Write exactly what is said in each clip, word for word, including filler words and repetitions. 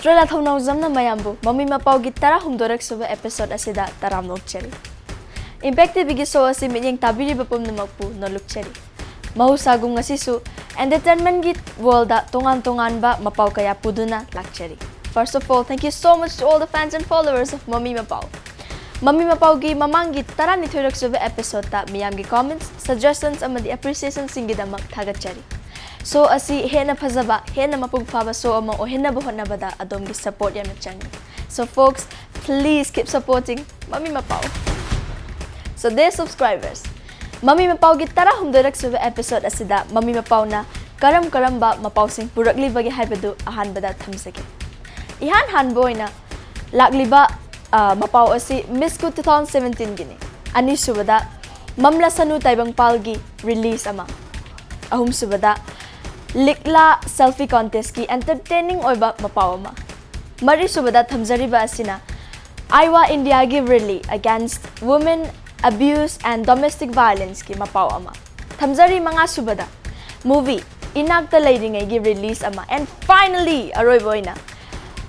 ꯄ꯭ꯔꯂꯥ ꯊꯧꯅꯥꯎꯖꯝꯅ ꯃꯌꯥꯝꯕꯨ ꯃꯃꯤ ꯃꯄꯥꯎꯒꯤ ꯇꯔꯥꯍꯨꯝꯗꯣꯏꯔꯛ ꯁꯨꯕ episode ꯑꯁꯤꯗ ꯇꯔꯥꯝꯅ ꯑꯣꯛꯆꯔꯤ꯫ Impact TVꯒꯤ show ꯑꯁꯤ ꯃꯤꯠꯌꯦꯡ ꯇꯥꯕꯤꯔꯤꯕ ꯄꯨꯝꯅꯃꯛꯄꯨ ꯅꯣꯜꯂꯨꯛꯆꯔꯤ꯫ ꯃꯍꯧꯁꯥꯒꯨꯝ ꯉꯁꯤꯁꯨ entertainmentꯒꯤ worldꯗ ꯇꯣꯉꯥꯟ ꯇꯣꯉꯥꯟꯕ ꯃꯄꯥꯎ ꯀꯌꯥ ꯄꯨꯗꯨꯅ ꯂꯥꯛꯆꯔꯤ꯫ First of all, thank you so much to all the fans and followers of ꯃꯃꯤ ꯃꯄꯥꯎ꯫ ꯃꯃꯤ ꯃꯄꯥꯎꯒꯤ ꯃꯃꯥꯡꯒꯤ ꯇꯔꯥꯅꯤꯊꯣꯏꯔꯛ ꯁꯨꯕ episodeꯇ ꯃꯤꯌꯥꯝꯒꯤ comments, suggestions ꯑꯃꯗꯤ appreciationꯁꯤꯡꯒꯤꯗꯃꯛ ꯊꯥꯒꯠꯆꯔꯤ꯫ Show ꯑꯁꯤ ꯍꯦꯟꯅ ꯐꯖꯕ, ꯍꯦꯟꯅ ꯃꯄꯨꯡ ꯐꯥꯕ show ꯑꯃ ꯑꯣꯏꯍꯟꯅꯕ ꯍꯣꯠꯅꯕꯗ ꯑꯗꯣꯝꯒꯤ support ꯌꯥꯝꯅ ꯆꯪꯏ꯫ So folks, please keep supporting ꯃꯃꯤ ꯃꯄꯥꯎ꯫ So dear subscribers, ꯃꯃꯤ ꯃꯄꯥꯎꯒꯤ ꯇꯔꯥꯍꯨꯝꯗꯣꯏꯔꯛ ꯁꯨꯕ episode ꯑꯁꯤꯗ ꯃꯃꯤ ꯃꯄꯥꯎꯅ ꯀꯔꯝ ꯀꯔꯝꯕ ꯃꯄꯥꯎꯁꯤꯡ ꯄꯨꯔꯛꯂꯤꯕꯒꯦ ꯍꯥꯏꯕꯗꯨ ꯑꯍꯥꯟꯕꯗ ꯊꯝꯖꯒꯦ꯫ ꯏꯍꯥꯟ ꯍꯥꯟꯕ ꯑꯣꯏꯅ ꯂꯥꯛꯂꯤꯕ, ꯑ, ꯃꯄꯥꯎ ꯑꯁꯤ Miss Good two thousand seventeenꯒꯤꯅꯤ꯫ ꯑꯅꯤꯁꯨꯕꯗ ꯃꯝꯂꯁꯅꯨ ꯇꯥꯏꯕꯪꯄꯥꯜꯒꯤ release ꯑꯃ꯫ ꯑꯍꯨꯝꯁꯨꯕꯗ ꯂꯤꯛꯂꯥ selfie contestꯀꯤ entertaining ꯑꯣꯏꯕ ꯃꯄꯥꯎ ꯑꯃ꯫ ꯃꯔꯤꯁꯨꯕꯗ ꯊꯝꯖꯔꯤꯕ ꯑꯁꯤꯅ ꯑꯥꯏꯋꯥ ꯏꯟꯗꯤꯌꯥꯒꯤ rally against women abuse and domestic violenceꯀꯤ ꯃꯄꯥꯎ ꯑꯃ꯫ ꯊꯝꯖꯔꯤ ꯃꯉꯥꯁꯨꯕꯗ movie ꯏꯅꯥꯛꯇ ꯂꯩꯔꯤꯉꯩꯒꯤ release ꯑꯃ꯫ And finally, ꯑꯔꯣꯏꯕ ꯑꯣꯏꯅ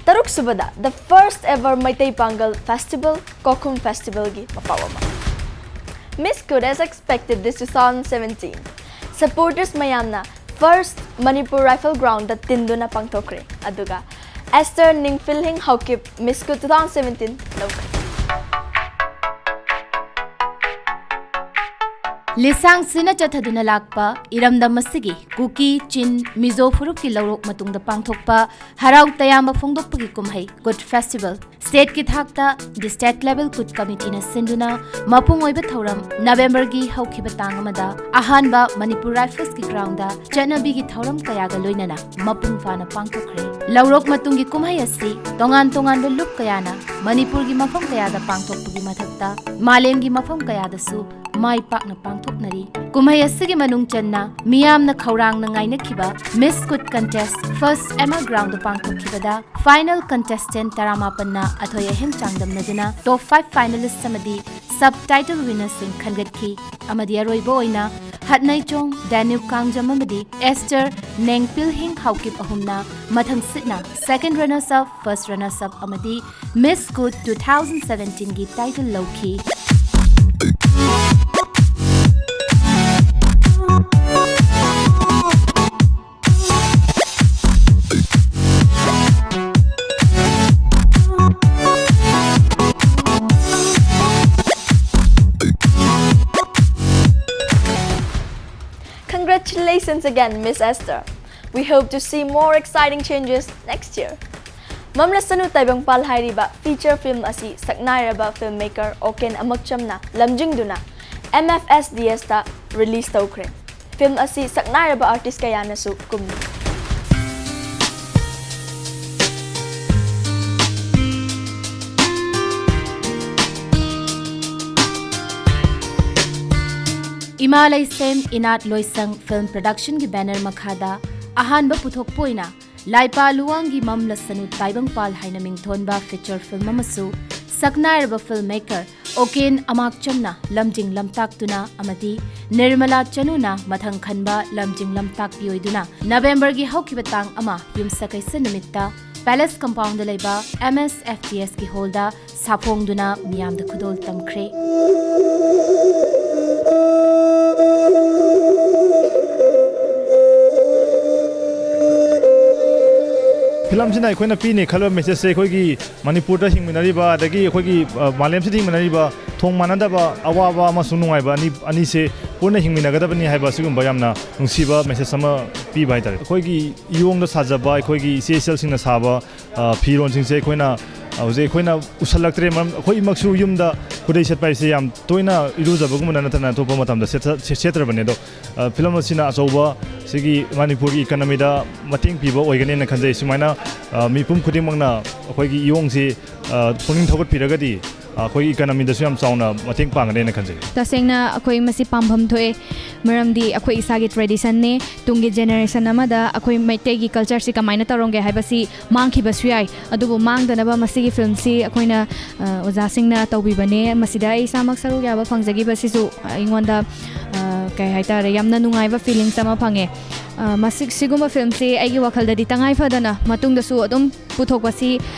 ꯇꯔꯨꯛꯁꯨꯕꯗ the first ever ꯃꯩꯇꯩ ꯄꯥꯡꯒꯜ festival, ꯀꯣꯈꯨꯝ festivalꯒꯤ ꯃꯄꯥꯎ ꯑꯃ꯫ Miss Good as expected this two thousand seventeen supporters ꯃꯌꯥꯝꯅ first Manipur Rifle Groundꯗ ꯇꯤꯟꯗꯨꯅ ꯄꯥꯡꯊꯣꯛꯈ꯭ꯔꯦ꯫ ꯑꯗꯨꯒ Esther ꯅꯤꯡꯐꯤꯜꯍꯤꯡ Haokip Miss Good two thousand seventeen ꯂꯧꯈ꯭ꯔꯦ꯫ ꯂꯤꯁꯥꯡ ꯁꯤꯟꯅ ꯆꯠꯊꯗꯨꯅ ꯂꯥꯛꯄ ꯏꯔꯝꯗꯝ ꯑꯁꯤꯒꯤ ꯀꯨꯀꯤ, ꯆꯤꯟ, ꯃꯤꯖꯣ ꯐꯨꯔꯨꯞꯀꯤ ꯂꯧꯔꯣꯛ ꯃꯇꯨꯡꯗ ꯄꯥꯡꯊꯣꯛꯄ ꯍꯔꯥꯎ ꯇꯌꯥꯝꯕ ꯐꯣꯡꯗꯣꯛꯄꯒꯤ ꯀꯨꯝꯍꯩ Good Festival stateꯀꯤ ꯊꯥꯛꯇ district level Good Committeeꯅ ꯁꯤꯟꯗꯨꯅ ꯃꯄꯨꯡ ꯑꯣꯏꯕ ꯊꯧꯔꯝ Novemberꯒꯤ ꯍꯧꯈꯤꯕ ꯇꯥꯡ ꯑꯃꯗ ꯑꯍꯥꯟꯕ Manipur Riflesꯀꯤ groundꯗ ꯆꯠꯅꯕꯤꯒꯤ ꯊꯧꯔꯝ ꯀꯌꯥꯒ ꯂꯣꯏꯅꯅ ꯃꯄꯨꯡ ꯐꯥꯅ ꯄꯥꯡꯊꯣꯛꯈ꯭ꯔꯦ꯫ ꯂꯧꯔꯣꯛ ꯃꯇꯨꯡꯒꯤ ꯀꯨꯝꯍꯩ ꯑꯁꯤ ꯇꯣꯉꯥꯟ ꯇꯣꯉꯥꯟꯕ ꯂꯨꯞ ꯀꯌꯥꯅ ꯃꯅꯤꯄꯨꯔꯒꯤ ꯃꯐꯝ ꯀꯌꯥꯗ ꯄꯥꯡꯊꯣꯛꯄꯒꯤ ꯃꯊꯛꯇ ꯃꯥꯂꯦꯝꯒꯤ ꯃꯐꯝ ꯀꯌꯥꯗꯁꯨ ꯃꯥꯏ ꯄꯥꯛꯅ ꯄꯥꯡꯊꯣꯛꯅꯔꯤ꯫ ꯀꯨꯝꯍꯩ ꯑꯁꯤꯒꯤ ꯃꯅꯨꯡ ꯆꯟꯅ ꯃꯤꯌꯥꯝꯅ ꯈꯧꯔꯥꯡꯅ ꯉꯥꯏꯅꯈꯤꯕ Miss Good Contest first M R groundꯗ ꯄꯥꯡꯊꯣꯛꯈꯤꯕꯗ final contestant ꯇꯔꯥꯃꯥꯄꯟꯅ ꯑꯊꯣꯏ ꯑꯍꯦꯟ ꯆꯥꯡꯗꯝꯅꯗꯨꯅ top five finalist ꯑꯃꯗꯤ sub title winnerꯁꯤꯡ ꯈꯟꯒꯠꯈꯤ ꯑꯃꯗꯤ ꯑꯔꯣꯏꯕ ꯑꯣꯏꯅ ꯍꯠꯅꯩꯆꯣꯡ, ꯗꯦꯅ꯭ꯌꯨꯕ ꯀꯥꯡꯖꯝ ꯑꯃꯗꯤ ꯑꯦꯁꯇꯔ ꯅꯦꯡꯄꯤꯜꯍꯤꯡ ꯍꯥꯎꯀꯤꯞ ꯑꯍꯨꯝꯅ ꯃꯊꯪꯁꯤꯠꯅ second runners up, first runners up ꯑꯃꯗꯤ Miss Good two thousand seventeen ꯒꯤ title ꯂꯧꯈꯤ꯫ Congratulations again, Miss Esther. We hope to see more exciting changes next year. ꯃꯝꯂꯁꯅꯨ ꯇꯥꯏꯕꯪꯄꯥꯜ ꯍꯥꯏꯔꯤꯕ feature film ꯑꯁꯤ ꯁꯛꯅꯥꯏꯔꯕ filmmaker ꯑꯣꯀꯦꯟ ꯑꯃꯛꯆꯝꯅ ꯂꯝꯖꯤꯡꯗꯨꯅ M F S D S ꯇ release ꯇꯧꯈ꯭ꯔꯦ꯫ Film ꯑꯁꯤ ꯁꯛꯅꯥꯏꯔꯕ artist ꯀꯌꯥꯅꯁꯨ ꯀꯨꯝꯃꯤ꯫ ꯏꯃꯥ ꯂꯩꯁꯦꯝ ꯏꯅꯥꯠ ꯂꯣꯏꯁꯪ film production ꯒꯤ banner ꯃꯈꯥꯗ ꯑꯍꯥꯟꯕ ꯄꯨꯊꯣꯛꯄ ꯑꯣꯏꯅ ꯂꯥꯏꯄꯥ ꯂꯨꯋꯥꯡꯒꯤ ꯃꯝꯂꯁꯅꯨ ꯇꯥꯏꯕꯪꯄꯥꯜ ꯍꯥꯏꯅ ꯃꯤꯡꯊꯣꯟꯕ feature film ꯑꯃꯁꯨ ꯁꯛꯅꯥꯏꯔꯕ filmmaker ꯑꯣꯀꯦꯟ ꯑꯃꯥꯛꯆꯝꯅ ꯂꯝꯖꯤꯡ ꯂꯝꯇꯥꯛꯇꯨꯅ ꯑꯃꯗꯤ ꯅꯤꯔꯃꯂꯥ ꯆꯅꯨꯅ ꯃꯊꯪ ꯈꯟꯕ ꯂꯝꯖꯤꯡ ꯂꯝꯇꯥꯛꯄꯤ ꯑꯣꯏꯗꯨꯅ November ꯒꯤ ꯍꯧꯈꯤꯕ ꯇꯥꯡ ꯑꯃ ꯌꯨꯝꯁꯀꯩꯁ ꯅꯨꯃꯤꯠꯇ Palace compound ꯗ ꯂꯩꯕ M S F D S ꯀꯤ hall ꯗ ꯁꯥꯐꯣꯡꯗꯨꯅ ꯃꯤꯌꯥꯝꯗ ꯈꯨꯗꯣꯜ ꯇꯝꯈ꯭ꯔꯦ꯫ ꯐꯤꯂꯝꯁꯤꯅ ꯑꯩꯈꯣꯏꯅ ꯄꯤꯅꯤ ꯈꯜꯂꯕ message ꯁꯦ ꯑꯩꯈꯣꯏꯒꯤ ꯃꯅꯤꯄꯨꯔꯗ ꯍꯤꯡꯃꯤꯟꯅꯔꯤꯕ ꯑꯗꯒꯤ ꯑꯩꯈꯣꯏꯒꯤ, ꯑ, ꯃꯥꯂꯦꯝꯁꯤꯗ ꯍꯤꯡꯃꯤꯟꯅꯔꯤꯕ ꯊꯣꯡ ꯃꯥꯟꯅꯗꯕ ꯑꯋꯥꯕ ꯑꯃꯁꯨꯡ ꯅꯨꯡꯉꯥꯏꯕ ꯑꯅꯤ, ꯑꯅꯤꯁꯦ ꯄꯨꯟꯅ ꯍꯤꯡꯃꯤꯟꯅꯒꯗꯕꯅꯤ ꯍꯥꯏꯕ ꯑꯁꯤꯒꯨꯝꯕ ꯌꯥꯝꯅ ꯅꯨꯡꯁꯤꯕ message ꯑꯃ ꯄꯤꯕ ꯍꯥꯏꯇꯥꯔꯦ꯫ ꯑꯩꯈꯣꯏꯒꯤ ꯏꯌꯣꯡꯗ ꯁꯥꯖꯕ ꯑꯩꯈꯣꯏꯒꯤ ꯏꯆꯦ ꯏꯆꯜꯁꯤꯡꯅ ꯁꯥꯕ, ꯑ, ꯐꯤꯔꯣꯟꯁꯤꯡꯁꯦ ꯑꯩꯈꯣꯏꯅ, ꯑ, ꯍꯧꯖꯤꯛ ꯑꯩꯈꯣꯏꯅ ꯎꯁꯜꯂꯛꯇ꯭ꯔꯦ꯫ ꯃꯔꯝ ꯑꯩꯈꯣꯏꯃꯛꯁꯨ ꯌꯨꯝꯗ ꯈꯨꯗꯩ ꯁꯦꯠꯄ ꯍꯥꯏꯁꯦ ꯌꯥꯝ ꯇꯣꯏꯅ ꯏꯔꯨꯖꯕꯒꯨꯝꯕ ꯅꯠꯇꯅ ꯑꯇꯣꯞꯄ ꯃꯇꯝꯗ ꯁꯦꯠꯊ-, ꯁꯦ-, ꯁꯦꯠꯇ꯭ꯔꯕꯅꯦ꯫ ꯑꯗꯣ, ꯑ, ꯐꯤꯂꯝ ꯑꯁꯤꯅ ꯑꯆꯧꯕ ꯁꯤꯒꯤ ꯃꯅꯤꯄꯨꯔꯒꯤ economy ꯗ ꯃꯇꯦꯡ ꯄꯤꯕ ꯑꯣꯏꯒꯅꯦꯅ ꯈꯟꯖꯩ꯫ ꯁꯨꯃꯥꯏꯅ, ꯑ, ꯃꯤꯄꯨꯝ ꯈꯨꯗꯤꯡꯃꯛꯅ ꯑꯩꯈꯣꯏꯒꯤ ꯏꯌꯣꯡꯁꯤ, ꯑ, ꯄꯨꯛꯅꯤꯡ ꯊꯧꯒꯠꯄꯤꯔꯒꯗꯤ, ꯑ, ꯑꯩꯈꯣꯏꯒꯤ economy ꯗꯁꯨ ꯌꯥꯝ ꯆꯥꯎꯅ ꯃꯇꯦꯡ ꯄꯥꯡꯒꯅꯦꯅ ꯈꯟꯖꯩ꯫ ꯇꯁꯦꯡꯅ ꯑꯩꯈꯣꯏ ꯃꯁꯤ ꯄꯥꯝꯐꯝ ꯊꯣꯛꯑꯦ, ꯃꯔꯝꯗꯤ ꯑꯩꯈꯣꯏ ꯏꯁꯥꯒꯤ tradition ꯅꯦ꯫ ꯇꯨꯡꯒꯤ generation ꯑꯃꯗ ꯑꯩꯈꯣꯏ ꯃꯩꯇꯩꯒꯤ culture ꯁꯤ ꯀꯃꯥꯏꯅ ꯇꯧꯔꯝꯒꯦ ꯍꯥꯏꯕꯁꯤ ꯃꯥꯡꯈꯤꯕꯁꯨ ꯌꯥꯏ꯫ ꯑꯗꯨꯕꯨ ꯃꯥꯡꯗꯅꯕ ꯃꯁꯤꯒꯤ film ꯁꯤ ꯑꯩꯈꯣꯏꯅ, ꯑ, ꯑꯣꯖꯥꯁꯤꯡꯅ ꯇꯧꯕꯤꯕꯅꯦ꯫ ꯃꯁꯤꯗ ꯑꯩ ꯏꯁꯥꯃꯛ ꯁꯔꯨꯛ ꯌꯥꯕ ꯐꯪꯖꯈꯤꯕꯁꯤꯁꯨ ꯑꯩꯉꯣꯟꯗ, ꯑ, ꯀꯩ ꯍꯥꯏꯇꯥꯔꯦ, ꯌꯥꯝꯅ ꯅꯨꯡꯉꯥꯏꯕ feelings ꯑꯃ ꯐꯪꯉꯦ꯫ ꯑ, ꯃꯁꯤ, ꯁꯤꯒꯨꯝꯕ filmꯁꯤ ꯑꯩꯒꯤ ꯋꯥꯈꯜꯗꯗꯤ ꯇꯉꯥꯏ ꯐꯗꯅ ꯃꯇꯨꯡꯗꯁꯨ ꯑꯗꯨꯝ ꯄꯨꯊꯣꯛꯄꯁꯤ,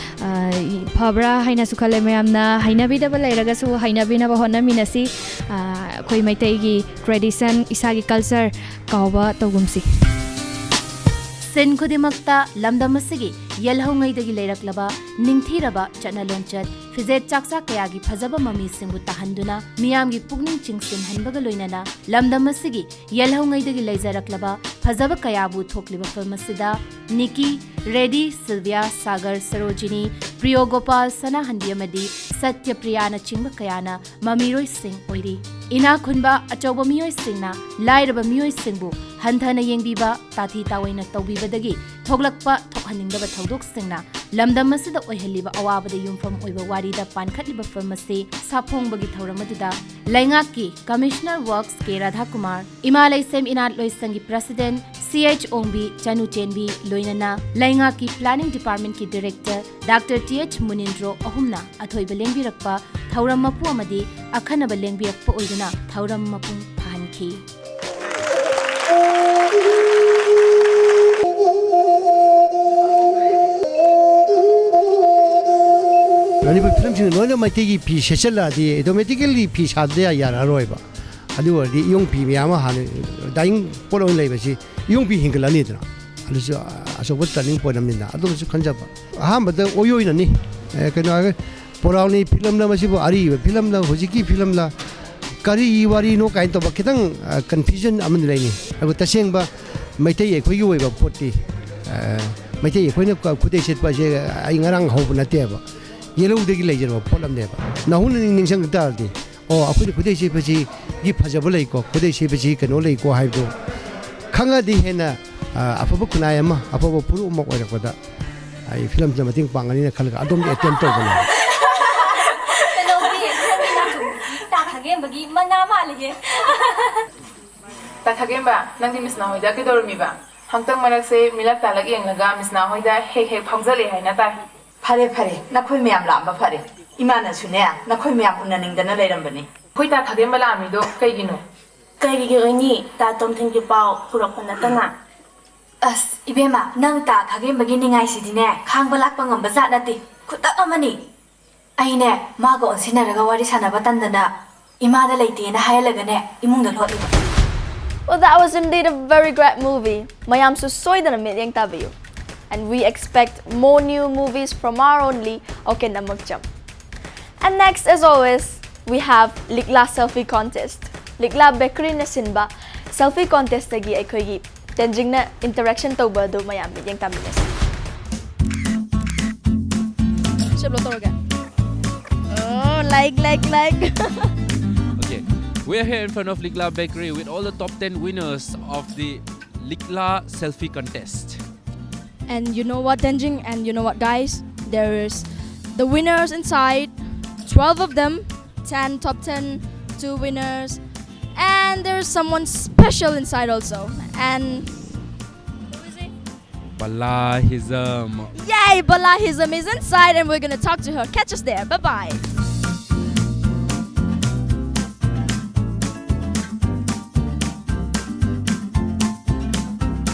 ꯑ, ꯐꯕ꯭ꯔꯥ ꯍꯥꯏꯅꯁꯨ ꯈꯜꯂꯦ꯫ ꯃꯌꯥꯝꯅ ꯍꯩꯅꯕꯤꯗꯕ ꯂꯩꯔꯒꯁꯨ ꯍꯩꯅꯕꯤꯅꯕ ꯍꯣꯠꯅꯃꯤꯟꯅꯁꯤ꯫ ꯑ, ꯑꯩꯈꯣꯏ ꯃꯩꯇꯩꯒꯤ tradition, ꯏꯁꯥꯒꯤ culture ꯀꯥꯎꯕ ꯇꯧꯒꯨꯝꯁꯤ꯫ ꯁꯤꯟ ꯈꯨꯗꯤꯡꯃꯛꯇ ꯂꯝꯗꯝ ꯑꯁꯤꯒꯤ ꯌꯦꯜꯍꯧꯉꯩꯗꯒꯤ ꯂꯩꯔꯛꯂꯕ ꯅꯤꯡꯊꯤꯔꯕ ꯆꯠꯅ ꯂꯣꯟꯆꯠ, ꯐꯤꯖꯦꯠ ꯆꯥꯛꯆꯥ ꯀꯌꯥꯒꯤ ꯐꯖꯕ ꯃꯃꯤꯁꯤꯡꯕꯨ ꯇꯥꯍꯟꯗꯨꯅ ꯃꯤꯌꯥꯝꯒꯤ ꯄꯨꯛꯅꯤꯡ ꯆꯤꯡꯁꯤꯟꯍꯟꯕꯒ ꯂꯣꯏꯅꯅ ꯂꯝꯗꯝ ꯑꯁꯤꯒꯤ ꯌꯦꯜꯍꯧꯉꯩꯗꯒꯤ ꯂꯩꯖꯔꯛꯂꯕ ꯐꯖꯕ ꯀꯌꯥꯕꯨ ꯊꯣꯛꯂꯤꯕ film ꯑꯁꯤꯗ ꯅꯤꯀꯤ, ꯔꯦꯗꯤ, ꯁꯤꯜꯚꯤꯌꯥ, ꯁꯥꯒꯔ, ꯁꯔꯣꯖꯤꯅꯤ, ꯄ꯭ꯔꯤꯌꯣ ꯒꯣꯄꯥꯜ, ꯁꯅꯥꯍꯟꯕꯤ ꯑꯃꯗꯤ ꯁꯇ꯭ꯌꯄ꯭ꯔꯤꯌꯥꯅꯆꯤꯡꯕ ꯀꯌꯥꯅ ꯃꯃꯤꯔꯣꯏꯁꯤꯡ ꯑꯣꯏꯔꯤ꯫ ꯏꯅꯥꯛ ꯈꯨꯟꯕ ꯑꯆꯧꯕ ꯃꯤꯑꯣꯏꯁꯤꯡꯅ ꯂꯥꯏꯔꯕ ꯃꯤꯑꯣꯏꯁꯤꯡꯕꯨ ꯍꯟꯊꯅ ꯌꯦꯡꯕꯤꯕ, ꯇꯥꯊꯤ ꯇꯥꯑꯣꯏꯅ ꯇꯧꯕꯤꯕꯗꯒꯤ ꯊꯣꯛꯂꯛꯄ ꯊꯣꯛꯍꯟꯅꯤꯡꯗꯕ ꯊꯧꯗꯣꯛꯁꯤꯡꯅ ꯂꯝꯗꯝ ꯑꯁꯤꯗ ꯑꯣꯏꯍꯜꯂꯤꯕ ꯑꯋꯥꯕꯗ ꯌꯨꯝꯐꯝ ꯑꯣꯏꯕ ꯋꯥꯔꯤꯗ ꯄꯥꯟꯈꯠꯂꯤꯕ film ꯑꯁꯤ ꯁꯥꯐꯣꯡꯕꯒꯤ ꯊꯧꯔꯝ ꯑꯗꯨꯗ ꯂꯩꯉꯥꯛꯀꯤ Commissioner Works ꯀꯦ ꯔꯥꯙꯥꯀꯨꯃꯥꯔ, ꯏꯃꯥ ꯂꯩꯁꯦꯝ ꯏꯅꯥꯠ ꯂꯣꯏꯁꯪꯒꯤ President ꯁꯤ ꯑꯩꯆ ꯑꯣꯡꯕꯤ ꯆꯅꯨꯆꯦꯟꯕꯤ, ꯂꯣꯏꯅꯅ ꯂꯩꯉꯥꯛꯀꯤ Planning Departmentꯀꯤ Director Doctor T H Munindro ꯑꯍꯨꯝꯅ ꯑꯊꯣꯏꯕ ꯂꯦꯡꯕꯤꯔꯛꯄ ꯊꯧꯔꯝ ꯃꯄꯨ ꯑꯃꯗꯤ ꯑꯈꯟꯅꯕ ꯂꯦꯡꯕꯤꯔꯛꯄ ꯑꯣꯏꯗꯨꯅ ꯊꯧꯔꯝ ꯃꯄꯨꯡ ꯐꯥꯍꯟꯈꯤ꯫ ꯃꯅꯤꯄꯨꯔ filmꯁꯤꯡ ꯂꯣꯏꯅ ꯃꯩꯇꯩꯒꯤ ꯐꯤ ꯁꯦꯠꯆꯜꯂꯛꯑꯗꯤ automatically ꯐꯤ ꯁꯥꯕꯗ ꯌꯥꯔꯛꯑꯔꯣꯏꯕ꯫ ꯑꯗꯨ ꯑꯣꯏꯔꯗꯤ ꯏꯌꯣꯡ ꯐꯤ ꯃꯌꯥꯝ ꯑꯃ ꯍꯥꯟꯅ dyeing ꯄꯣꯠ ꯑꯣꯏꯅ ꯂꯩꯕꯁꯤ ꯏꯌꯣꯡ ꯐꯤ ꯍꯦꯟꯒꯠꯂꯅꯤꯗꯅ꯫ ꯑꯗꯨꯁꯨ ꯑꯆꯧꯕ turning point ꯑꯃꯅꯤꯅ ꯑꯗꯨꯃꯁꯨ ꯈꯟꯖꯕ꯫ ꯑꯍꯥꯟꯕꯗ ꯑꯣꯏ ꯑꯣꯏꯅꯅꯤ꯫ ꯑꯦ, ꯀꯩꯅꯣ ꯍꯥꯏꯔꯒ ꯄꯣꯔꯥꯎꯅꯤ filmꯅ ꯃꯁꯤꯕꯨ ꯑꯔꯤꯕ filmꯂ ꯍꯧꯖꯤꯛꯀꯤ filmꯂ ꯀꯔꯤ ꯋꯥꯔꯤꯅꯣ ꯀꯥꯏꯅ ꯇꯧꯕ ꯈꯤꯇꯪ, ꯑ, confusion ꯑꯃꯗꯤ ꯂꯩꯅꯤ꯫ ꯑꯗꯨꯒ ꯇꯁꯦꯡꯕ ꯃꯩꯇꯩ ꯑꯩꯈꯣꯏꯒꯤ ꯑꯣꯏꯕ ꯄꯣꯠꯇꯤ, ꯑ, ꯃꯩꯇꯩ ꯑꯩꯈꯣꯏꯅ ꯈꯨꯗꯩ ꯁꯦꯠꯄ ꯑꯁꯦ ꯑꯩ ꯉꯔꯥꯡ ꯍꯧꯕ ꯅꯠꯇꯦꯕ꯫ ꯌꯦꯜꯍꯧꯗꯒꯤ ꯂꯩꯖꯔꯕ ꯄꯣꯠ ꯑꯃꯅꯦꯕ꯫ ꯅꯧꯍꯧꯅ ꯅꯤꯡꯁꯤꯡ ꯇꯥꯔꯗꯤ ꯑꯣ, ꯑꯩꯈꯣꯏꯅ ꯈꯨꯗꯩ ꯁꯦꯠꯄꯁꯤꯒꯤ ꯐꯖꯕ ꯂꯩꯀꯣ, ꯈꯨꯗꯩ ꯁꯦꯠꯄꯁꯤ ꯀꯩꯅꯣ ꯂꯩꯀꯣ ꯍꯥꯏꯕꯗꯣ ꯈꯪꯉꯗꯤ ꯍꯦꯟꯅ, ꯑ, ꯑꯐꯕ ꯈꯨꯟꯅꯥꯏ ꯑꯃ, ꯑꯐꯕ ꯐꯨꯔꯨꯞ ꯑꯃ ꯑꯣꯏꯔꯛꯄꯗ ꯑꯩ filmꯁꯤꯅ ꯃꯇꯦꯡ ꯄꯥꯡꯒꯅꯤꯅ ꯈꯜꯂꯒ ꯑꯗꯣꯝꯗ attempt ꯇꯧꯕꯅꯦ꯫ ꯀꯩꯅꯣꯒꯤ, ꯅꯪꯒꯤ ꯅꯥꯆꯣꯝꯒꯤ ꯇꯥ ꯈꯥꯒꯦꯝꯕꯒꯤ ꯃꯅꯥ ꯃꯥꯜꯂꯤꯍꯦ꯫ ꯇꯥ ꯈꯥꯒꯦꯝꯕ, ꯅꯪꯗꯤ ꯃꯤꯁꯅꯥ ꯍꯣꯏꯗ ꯀꯩꯗꯧꯔꯝꯃꯤꯕ? ꯍꯟꯇꯛ ꯃꯔꯛꯁꯦ ꯃꯤꯂꯛ ꯇꯥꯂꯛ ꯌꯦꯡꯂꯒ ꯃꯤꯁꯅꯥ ꯍꯣꯏꯗ ꯍꯦꯛ ꯍꯦꯛ ꯐꯥꯎꯖꯜꯂꯛꯑꯦ ꯍꯥꯏꯅ ꯇꯥꯏ꯫ ꯐꯔꯦ, ꯐꯔꯦ, ꯅꯈꯣꯏ ꯃꯌꯥꯝ ꯂꯥꯛꯑꯝꯕ ꯐꯔꯦ꯫ ꯏꯃꯥꯅꯁꯨꯅꯦ, ꯅꯈꯣꯏ ꯃꯌꯥꯝ ꯎꯅꯅꯤꯡꯗꯅ ꯂꯩꯔꯝꯕꯅꯤ꯫ ꯑꯩꯈꯣꯏ ꯇꯥ ꯈꯥꯒꯦꯝꯕ ꯂꯥꯛꯑꯝꯃꯤꯗꯣ ꯀꯩꯒꯤꯅꯣ? ꯀꯔꯤꯒꯤ ꯑꯣꯏꯅꯤ? ꯇꯥ ꯇꯣꯝꯊꯤꯟꯒꯤ ꯄꯥꯎ ꯄꯨꯔꯛꯄ ꯅꯠꯇꯅ꯫ ꯑꯁ, ꯏꯕꯦꯝꯃ, ꯅꯪ ꯇꯥ ꯈꯥꯒꯦꯝꯕꯒꯤ ꯅꯤꯡꯉꯥꯏꯁꯤꯗꯤꯅꯦ, ꯈꯥꯡꯕ ꯂꯥꯛꯄ ꯉꯝꯕ ꯖꯥꯠ ꯅꯠꯇꯦ꯫ ꯈꯨꯇꯛ ꯑꯃꯅꯤ꯫ ꯑꯩꯅꯦ, ꯃꯥꯒ ꯑꯣꯟꯁꯤꯟꯅꯔꯒ ꯋꯥꯔꯤ ꯁꯥꯟꯅꯕ ꯇꯟꯗꯅ ꯏꯃꯥꯗ ꯂꯩꯇꯦꯅ ꯍꯥꯏꯍꯜꯂꯒꯅꯦ, ꯏꯃꯨꯡꯗ ꯂꯣꯠꯂꯤꯕ꯫ Well, that was indeed a very great movie. ꯃꯌꯥꯝꯁꯨ ꯁꯣꯏꯗꯅ ꯃꯤꯠꯌꯦꯡ ꯇꯥꯕꯤꯌꯨ꯫ And we expect more new movies from our only OK Namakcham. And next, as always, we have Likla Selfie Contest. ꯂꯤꯛꯂꯥ ꯕꯦꯀꯔꯤꯅ ꯁꯤꯟꯕ selfie contestꯇꯒꯤ ꯑꯩꯈꯣꯏꯒꯤ ꯇꯦꯟꯖꯤꯡꯅ interaction ꯇꯧꯕ ꯑꯗꯨ ꯃꯌꯥꯝ ꯃꯤꯠꯌꯦꯡ ꯇꯥꯃꯤꯟꯅꯁꯤ꯫ ꯁꯤ upload ꯇꯧꯔꯒꯦ꯫ Oh, like, like, like. Okay, we are here in front of Likla Bakery with all the top ten winners of the Likla Selfie Contest. And you know what, Tenjing? And you know what, guys? There is the winners inside, twelve of them, ten top ten, two winners, and there's someone special inside also. And who is he? Balahism. Yay, Balahism is inside, and we're gonna talk to her. Catch us there. Bye bye.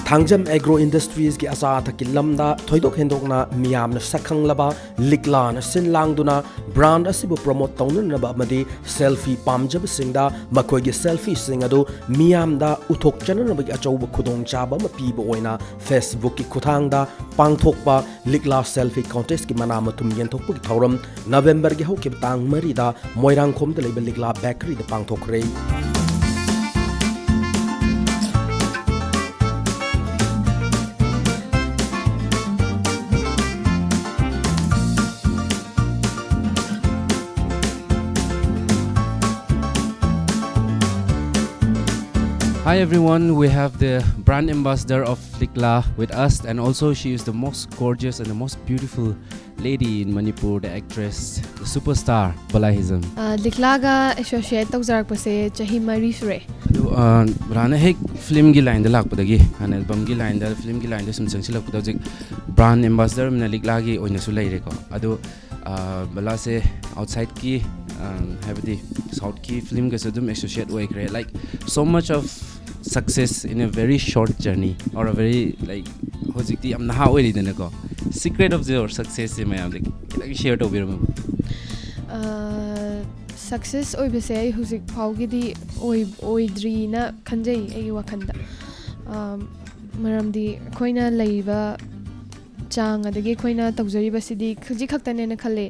Thangjam agro ꯏꯟꯗꯁꯇ꯭ꯔꯤꯁꯀꯤ ꯑꯆꯥ ꯑꯊꯛꯀꯤ ꯂꯝꯗ ꯊꯣꯏꯗꯣꯛ ꯍꯦꯟꯗꯣꯛꯅ ꯃꯤꯌꯥꯝꯅ ꯁꯛꯈꯪꯂꯕ ꯂꯤꯛꯂꯥꯅ ꯁꯤꯟ ꯂꯥꯡꯗꯨꯅ brand ꯑꯁꯤꯕꯨ promote ꯇꯧꯅꯅꯕ ꯑꯃꯗꯤ ꯁꯦꯜꯐꯤ ꯄꯥꯝꯖꯕꯁꯤꯡꯗ ꯃꯈꯣꯏꯒꯤ ꯁꯦꯜꯐꯤꯁꯤꯡ ꯑꯗꯨ ꯃꯤꯌꯥꯝꯗ ꯎꯠꯊꯣꯛꯆꯅꯅꯕꯒꯤ ꯑꯆꯧꯕ ꯈꯨꯗꯣꯡꯆꯥꯕ ꯑꯃ ꯄꯤꯕ ꯑꯣꯏꯅ ꯐꯦꯁꯕꯨꯛꯀꯤ ꯈꯨꯠꯊꯥꯡꯗ ꯄꯥꯡꯊꯣꯛꯄ ꯂꯤꯛꯂꯥ ꯁꯦꯜꯐꯤ ꯀꯣꯟꯇꯦꯁꯀꯤ ꯃꯅꯥ ꯃꯊꯨꯝ ꯌꯦꯟꯊꯣꯛꯄꯒꯤ ꯊꯧꯔꯝ ꯅꯕꯦꯝꯕꯔꯒꯤ ꯍꯧꯈꯤꯕ ꯇꯥꯡ ꯃꯔꯤꯗ ꯃꯣꯏꯔꯥꯡꯈꯣꯝꯗ ꯂꯩꯕ ꯂꯤꯛꯂꯥ ꯕꯦꯀꯔꯤꯗ ꯄꯥꯡꯊꯣꯛꯈ꯭ꯔꯦ꯫ Hi everyone, we have the brand ambassador of Likla with us, and also she is the most gorgeous and the most beautiful lady in Manipur, the actress, the superstar, Balahism. ꯂꯤꯛꯂꯥꯒ associate ꯇꯧꯖꯔꯛꯄꯁꯦ ꯆꯍꯤ ꯃꯔꯤ ꯁꯨꯔꯦ꯫ ꯑꯗꯨ ꯑ, ꯕ꯭ꯔꯥꯅ ꯍꯦꯛ ꯐꯤꯂꯝꯒꯤ ꯂꯥꯏꯟꯗ ꯂꯥꯛꯄꯗꯒꯤ, ꯍꯥꯟꯅ ꯑꯦꯜꯕꯝꯒꯤ ꯂꯥꯏꯟꯗ, ꯐꯤꯂꯝꯒꯤ ꯂꯥꯏꯟꯗ ꯁꯨꯝ ꯆꯪꯁꯤꯜꯂꯛꯄꯗ ꯍꯧꯖꯤꯛ ꯕ꯭ꯔꯥꯟ ꯑꯦꯝꯕꯥꯁꯗꯔ ꯑꯣꯏꯅ ꯂꯤꯛꯂꯥꯒꯤ ꯑꯣꯏꯅꯁꯨ ꯂꯩꯔꯦꯀꯣ꯫ ꯑꯗꯨ ꯑ, ꯕꯂꯥꯁꯦ ꯑꯥꯎꯠꯁꯥꯏꯠꯀꯤ ꯍꯥꯏꯕꯗꯤ ꯁꯥꯎꯠꯀꯤ ꯐꯤꯂꯝꯒꯁꯨ ꯑꯗꯨꯝ ꯑꯦꯁꯣꯁꯤꯌꯦꯠ ꯑꯣꯏꯈ꯭ꯔꯦ, like, so much of success in a very short journey or a very, like, ꯍꯧꯖꯤꯛꯇꯤ ꯌꯥꯝ ꯅꯍꯥ ꯑꯣꯏꯔꯤꯗꯅꯀꯣ꯫ Secret of your successꯁꯦ ꯃꯌꯥꯝꯗ ꯈꯤꯇꯪ ꯁꯤꯌꯔ ꯇꯧꯕꯤꯔꯝꯃꯨ꯫ ꯁꯛꯁꯦꯁ ꯑꯣꯏꯕꯁꯦ ꯑꯩ ꯍꯧꯖꯤꯛ ꯐꯥꯎꯒꯤꯗꯤ ꯑꯣꯏ ꯑꯣꯏꯗ꯭ꯔꯤꯅ ꯈꯟꯖꯩ ꯑꯩꯒꯤ ꯋꯥꯈꯜꯗ꯫ ꯑꯥ, ꯃꯔꯝꯗꯤ ꯑꯩꯈꯣꯏꯅ ꯂꯩꯔꯤꯕ ꯆꯥꯡ ꯑꯗꯒꯤ ꯑꯩꯈꯣꯏꯅ ꯇꯧꯖꯔꯤꯕꯁꯤꯗꯤ ꯈꯖꯤꯛ ꯈꯛꯇꯅꯦꯅ ꯈꯜꯂꯦ꯫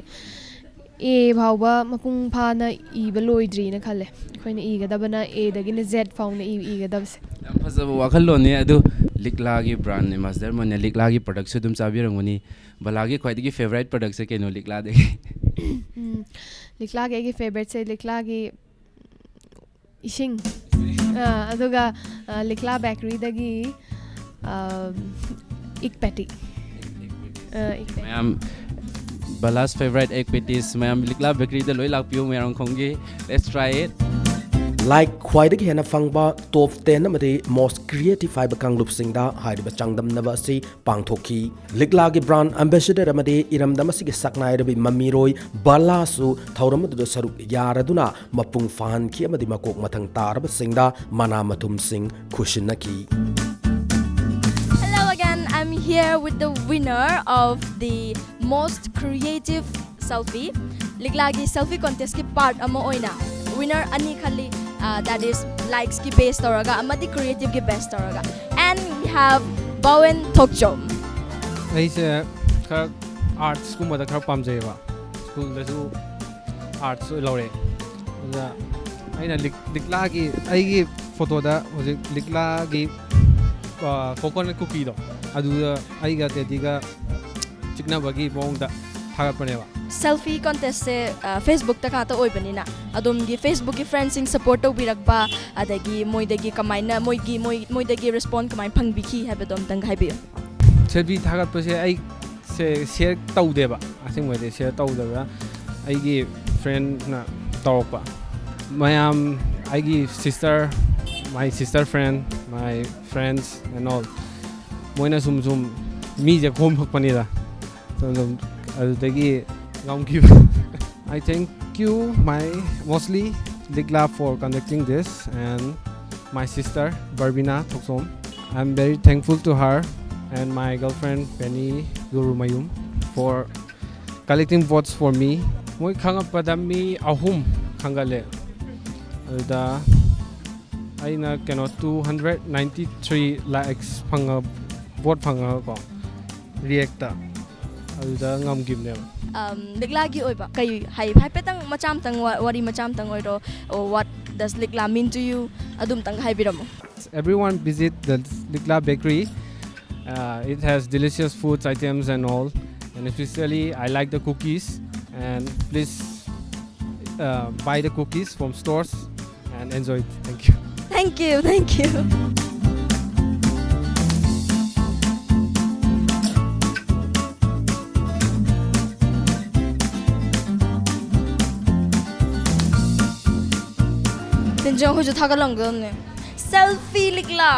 ꯑꯦ ꯐꯥꯎꯕ ꯃꯄꯨꯡ ꯐꯥꯅ ꯏꯕ ꯂꯣꯏꯗ꯭ꯔꯤꯅ ꯈꯜꯂꯦ꯫ ꯑꯩꯈꯣꯏꯅ ꯏꯒꯗꯕꯅ ꯑꯦꯗꯒꯤꯅ ꯖꯦꯠ ꯐꯥꯎꯅ ꯏ- ꯏꯒꯗꯕꯁꯦ꯫ ꯌꯥꯝ ꯐꯖꯕ ꯋꯥꯈꯜꯂꯣꯟꯅꯤ꯫ ꯑꯗꯨ ꯂꯤꯛꯂꯥꯒꯤ ꯕ꯭ꯔꯥꯟ ꯑꯦꯝꯕꯥꯁꯗꯔ ꯑꯃꯅ ꯂꯤꯛꯂꯥꯒꯤ ꯄ꯭ꯔꯗꯛꯁꯨ ꯑꯗꯨꯝ ꯆꯥꯕꯤꯔꯝꯒꯅꯤ꯫ ꯕꯂꯥꯒꯤ ꯈ꯭ꯋꯥꯏꯗꯒꯤ ꯐꯦꯚꯣꯔꯥꯏꯠ ꯄ꯭ꯔꯗꯛꯁꯦ ꯀꯩꯅꯣ ꯂꯤꯛꯂꯥꯗꯒꯤ? ꯎꯝ, ꯂꯤꯛꯂꯥꯒꯤ ꯑꯩꯒꯤ ꯐꯦꯚꯣꯔꯥꯏꯠꯁꯦ ꯂꯤꯛꯂꯥꯒꯤ ꯏꯁꯤꯡ, ꯑꯥ, ꯑꯗꯨꯒ, ꯑꯥ, ꯂꯤꯛꯂꯥ ꯕꯦꯀꯔꯤꯗꯒꯤ, ꯑꯥ, ꯏꯛ ꯄꯦꯇꯤ꯫ ꯑꯥ, ꯏꯛ ꯄꯦꯇꯤ꯫ ꯃꯌꯥꯝ, ꯕꯂꯥꯁ ꯐꯦꯚꯣꯔꯥꯏꯠ ꯑꯦꯛ ꯄꯦꯇꯤꯁ꯫ ꯃꯌꯥꯝ ꯂꯤꯛꯂꯥ ꯕꯦꯀꯔꯤꯗ ꯂꯣꯏ ꯂꯥꯛꯄꯤꯌꯨ ꯃꯣꯏꯔꯥꯡꯈꯣꯝꯒꯤ꯫ Let's try it. ꯂꯥꯏꯛ ꯈ꯭ꯋꯥꯏꯗꯒꯤ ꯍꯦꯟꯅ ꯐꯪꯕ ꯇꯣꯞ ꯇꯦꯟ ꯑꯃꯗꯤ ꯃꯣꯁ ꯀ꯭ꯔꯤꯌꯦꯇꯤꯞ ꯍꯥꯏꯕ ꯀꯥꯡꯂꯨꯞꯁꯤꯡꯗ ꯍꯥꯏꯔꯤꯕ ꯆꯥꯡꯗꯝꯅꯕ ꯑꯁꯤ ꯄꯥꯡꯊꯣꯛꯈꯤ꯫ ꯂꯤꯛꯂꯥꯒꯤ ꯕ꯭ꯔꯥꯟ ꯑꯦꯝꯕꯦꯁꯦꯗꯔ ꯑꯃꯗꯤ ꯏꯔꯝꯗꯝ ꯑꯁꯤꯒꯤ ꯁꯛꯅꯥꯏꯔꯕꯤ ꯃꯃꯤꯔꯣꯏ ꯕꯂꯥꯁꯨ ꯊꯧꯔꯝ ꯑꯗꯨꯗ ꯁꯔꯨꯛ ꯌꯥꯔꯗꯨꯅ ꯃꯄꯨꯡ ꯐꯥꯍꯟꯈꯤ ꯑꯃꯗꯤ ꯃꯀꯣꯛ ꯃꯊꯪ ꯇꯥꯔꯕꯁꯤꯡꯗ ꯃꯅꯥ ꯃꯊꯨꯝꯁꯤꯡ ꯈꯨꯠꯁꯤꯟꯅꯈꯤ꯫ Hello again, I'm here with the winner of the most creative selfie. ꯂꯤꯛꯂꯥꯒꯤ ꯁꯦꯜꯐꯤ ꯀꯣꯟꯇꯦꯁꯀꯤ ꯄꯥꯔꯠ ꯑꯃ ꯑꯣꯏꯅ ꯋꯤꯅꯔ ꯑꯅꯤ ꯈꯜꯂꯤ, uh, that is ꯂꯥꯏꯛꯁꯀꯤ ꯕꯦꯁ ꯇꯧꯔꯒ ꯑꯃꯗꯤ ꯀ꯭ꯔꯤꯌꯦꯇꯤꯞꯀꯤ ꯕꯦꯁ ꯇꯧꯔꯒ꯫ And we have ꯕꯥꯋꯦꯟ ꯊꯣꯛꯆꯣꯝ꯫ ꯑꯩꯁꯦ ꯈꯔ ꯑꯥꯔꯠꯁꯀꯨꯝꯕꯗ ꯈꯔ ꯄꯥꯝꯖꯩꯌꯦꯕ꯫ ꯁ꯭ꯀꯨꯜꯗꯁꯨ ꯑꯥꯔꯠꯁ ꯂꯧꯔꯦ꯫ ꯑꯗꯨꯗ ꯑꯩꯅ ꯂꯤꯛ- ꯂꯤꯛꯂꯥꯒꯤ, ꯑꯩꯒꯤ ꯐꯣꯇꯣꯗ ꯍꯧꯖꯤꯛ ꯂꯤꯛꯂꯥꯒꯤ ꯀꯣꯀꯣꯅꯠ ꯀꯨꯀꯤꯗꯣ, ꯑꯗꯨꯗ ꯑꯩꯒ ꯇꯦꯗꯤꯒ ꯆꯤꯛꯅꯕꯒꯤ ꯃꯑꯣꯡꯗ ꯊꯥꯒꯠꯄꯅꯦꯕ꯫ ꯁꯦꯜꯐꯤ ꯀꯣꯟꯇꯦꯁꯁꯦ ꯐꯦꯁꯕꯨꯛꯇ ꯈꯛꯇ ꯑꯣꯏꯕꯅꯤꯅ, ꯑꯗꯣꯝꯒꯤ ꯐꯦꯁꯕꯨꯛꯀꯤ ꯐ꯭ꯔꯦꯟꯁꯤꯡ ꯁꯄꯣꯔꯠ ꯇꯧꯕꯤꯔꯛꯄ, ꯑꯗꯒꯤ ꯃꯣꯏꯗꯒꯤ ꯀꯃꯥꯏꯅ, ꯃꯣꯏꯒꯤ ꯃꯣꯏ ꯃꯣꯏꯗꯒꯤ ꯔꯦꯁꯄꯣꯟ ꯀꯃꯥꯏꯅ ꯐꯪꯕꯤꯈꯤ ꯍꯥꯏꯕꯗꯣ ꯑꯝꯇꯪꯒ ꯍꯥꯏꯕꯤꯌꯨ꯫ ꯁꯦꯜꯐꯤ ꯊꯥꯒꯠꯄꯁꯦ ꯑꯩꯁꯦ ꯁꯤꯌꯔ ꯇꯧꯗꯦꯕ, ꯑꯁꯦꯡꯕꯗꯤ ꯁꯤꯌꯔ ꯇꯧꯗꯕ, ꯑꯩꯒꯤ ꯐ꯭ꯔꯦꯟꯅ ꯇꯧꯔꯛꯄ꯫ ꯃꯌꯥꯝ, ꯑꯩꯒꯤ sister, my sister friend, my friends and all, ꯃꯣꯏꯅ ꯁꯨꯝ ꯁꯨꯝ ꯃꯤꯁꯦ ꯈꯣꯝꯃꯛꯄꯅꯤꯗ꯫ ꯁꯨꯝ ꯁꯨꯝ ꯑꯗꯨꯗꯒꯤ ꯉꯝꯈꯤꯕ꯫ I think you, my mostly Likla, for conducting this, and my sister Barbina Thoksom. I'm very thankful to her and my girlfriend Penny Gurumayum for collecting votes for me. ꯃꯣꯏ ꯈꯪꯉꯛꯄꯗ ꯃꯤ ꯑꯍꯨꯝ ꯈꯪꯒꯠꯂꯦ꯫ ꯑꯗꯨꯗ ꯑꯩꯅ ꯀꯩꯅꯣ two hundred ninety three likes ꯐꯪꯉ, vote ꯐꯪꯉꯒꯀꯣ, Reactꯇ꯫ ꯑꯗꯨꯗ ꯉꯝꯈꯤꯕꯅꯦꯕ꯫ ꯂꯤꯛꯂꯥꯒꯤ ꯑꯣꯏꯕ ꯀꯩ ꯍꯥꯏ, ꯍꯥꯏꯐꯦꯠꯇꯪ ꯃꯆꯥ ꯑꯃꯇꯪ ꯋꯥ- ꯋꯥꯔꯤ ꯃꯆꯥ ꯑꯃꯇꯪ ꯑꯣꯏꯔꯣ, what does Likla mean to you? ꯑꯗꯨꯝꯇꯪ ꯍꯥꯏꯕꯤꯔꯝꯃꯣ꯫ Everyone visit the Likla Bakery. Uh, it has delicious foods items and all. And especially, I like the cookies. And please uh, buy the cookies from stores and enjoy it. Thank you. Thank you, thank you. ꯇꯤꯟꯖꯪ, ꯑꯩꯈꯣꯏꯁꯨ ꯊꯥꯒꯠꯂꯝꯒꯗꯕꯅꯦ꯫ Selfie Likla.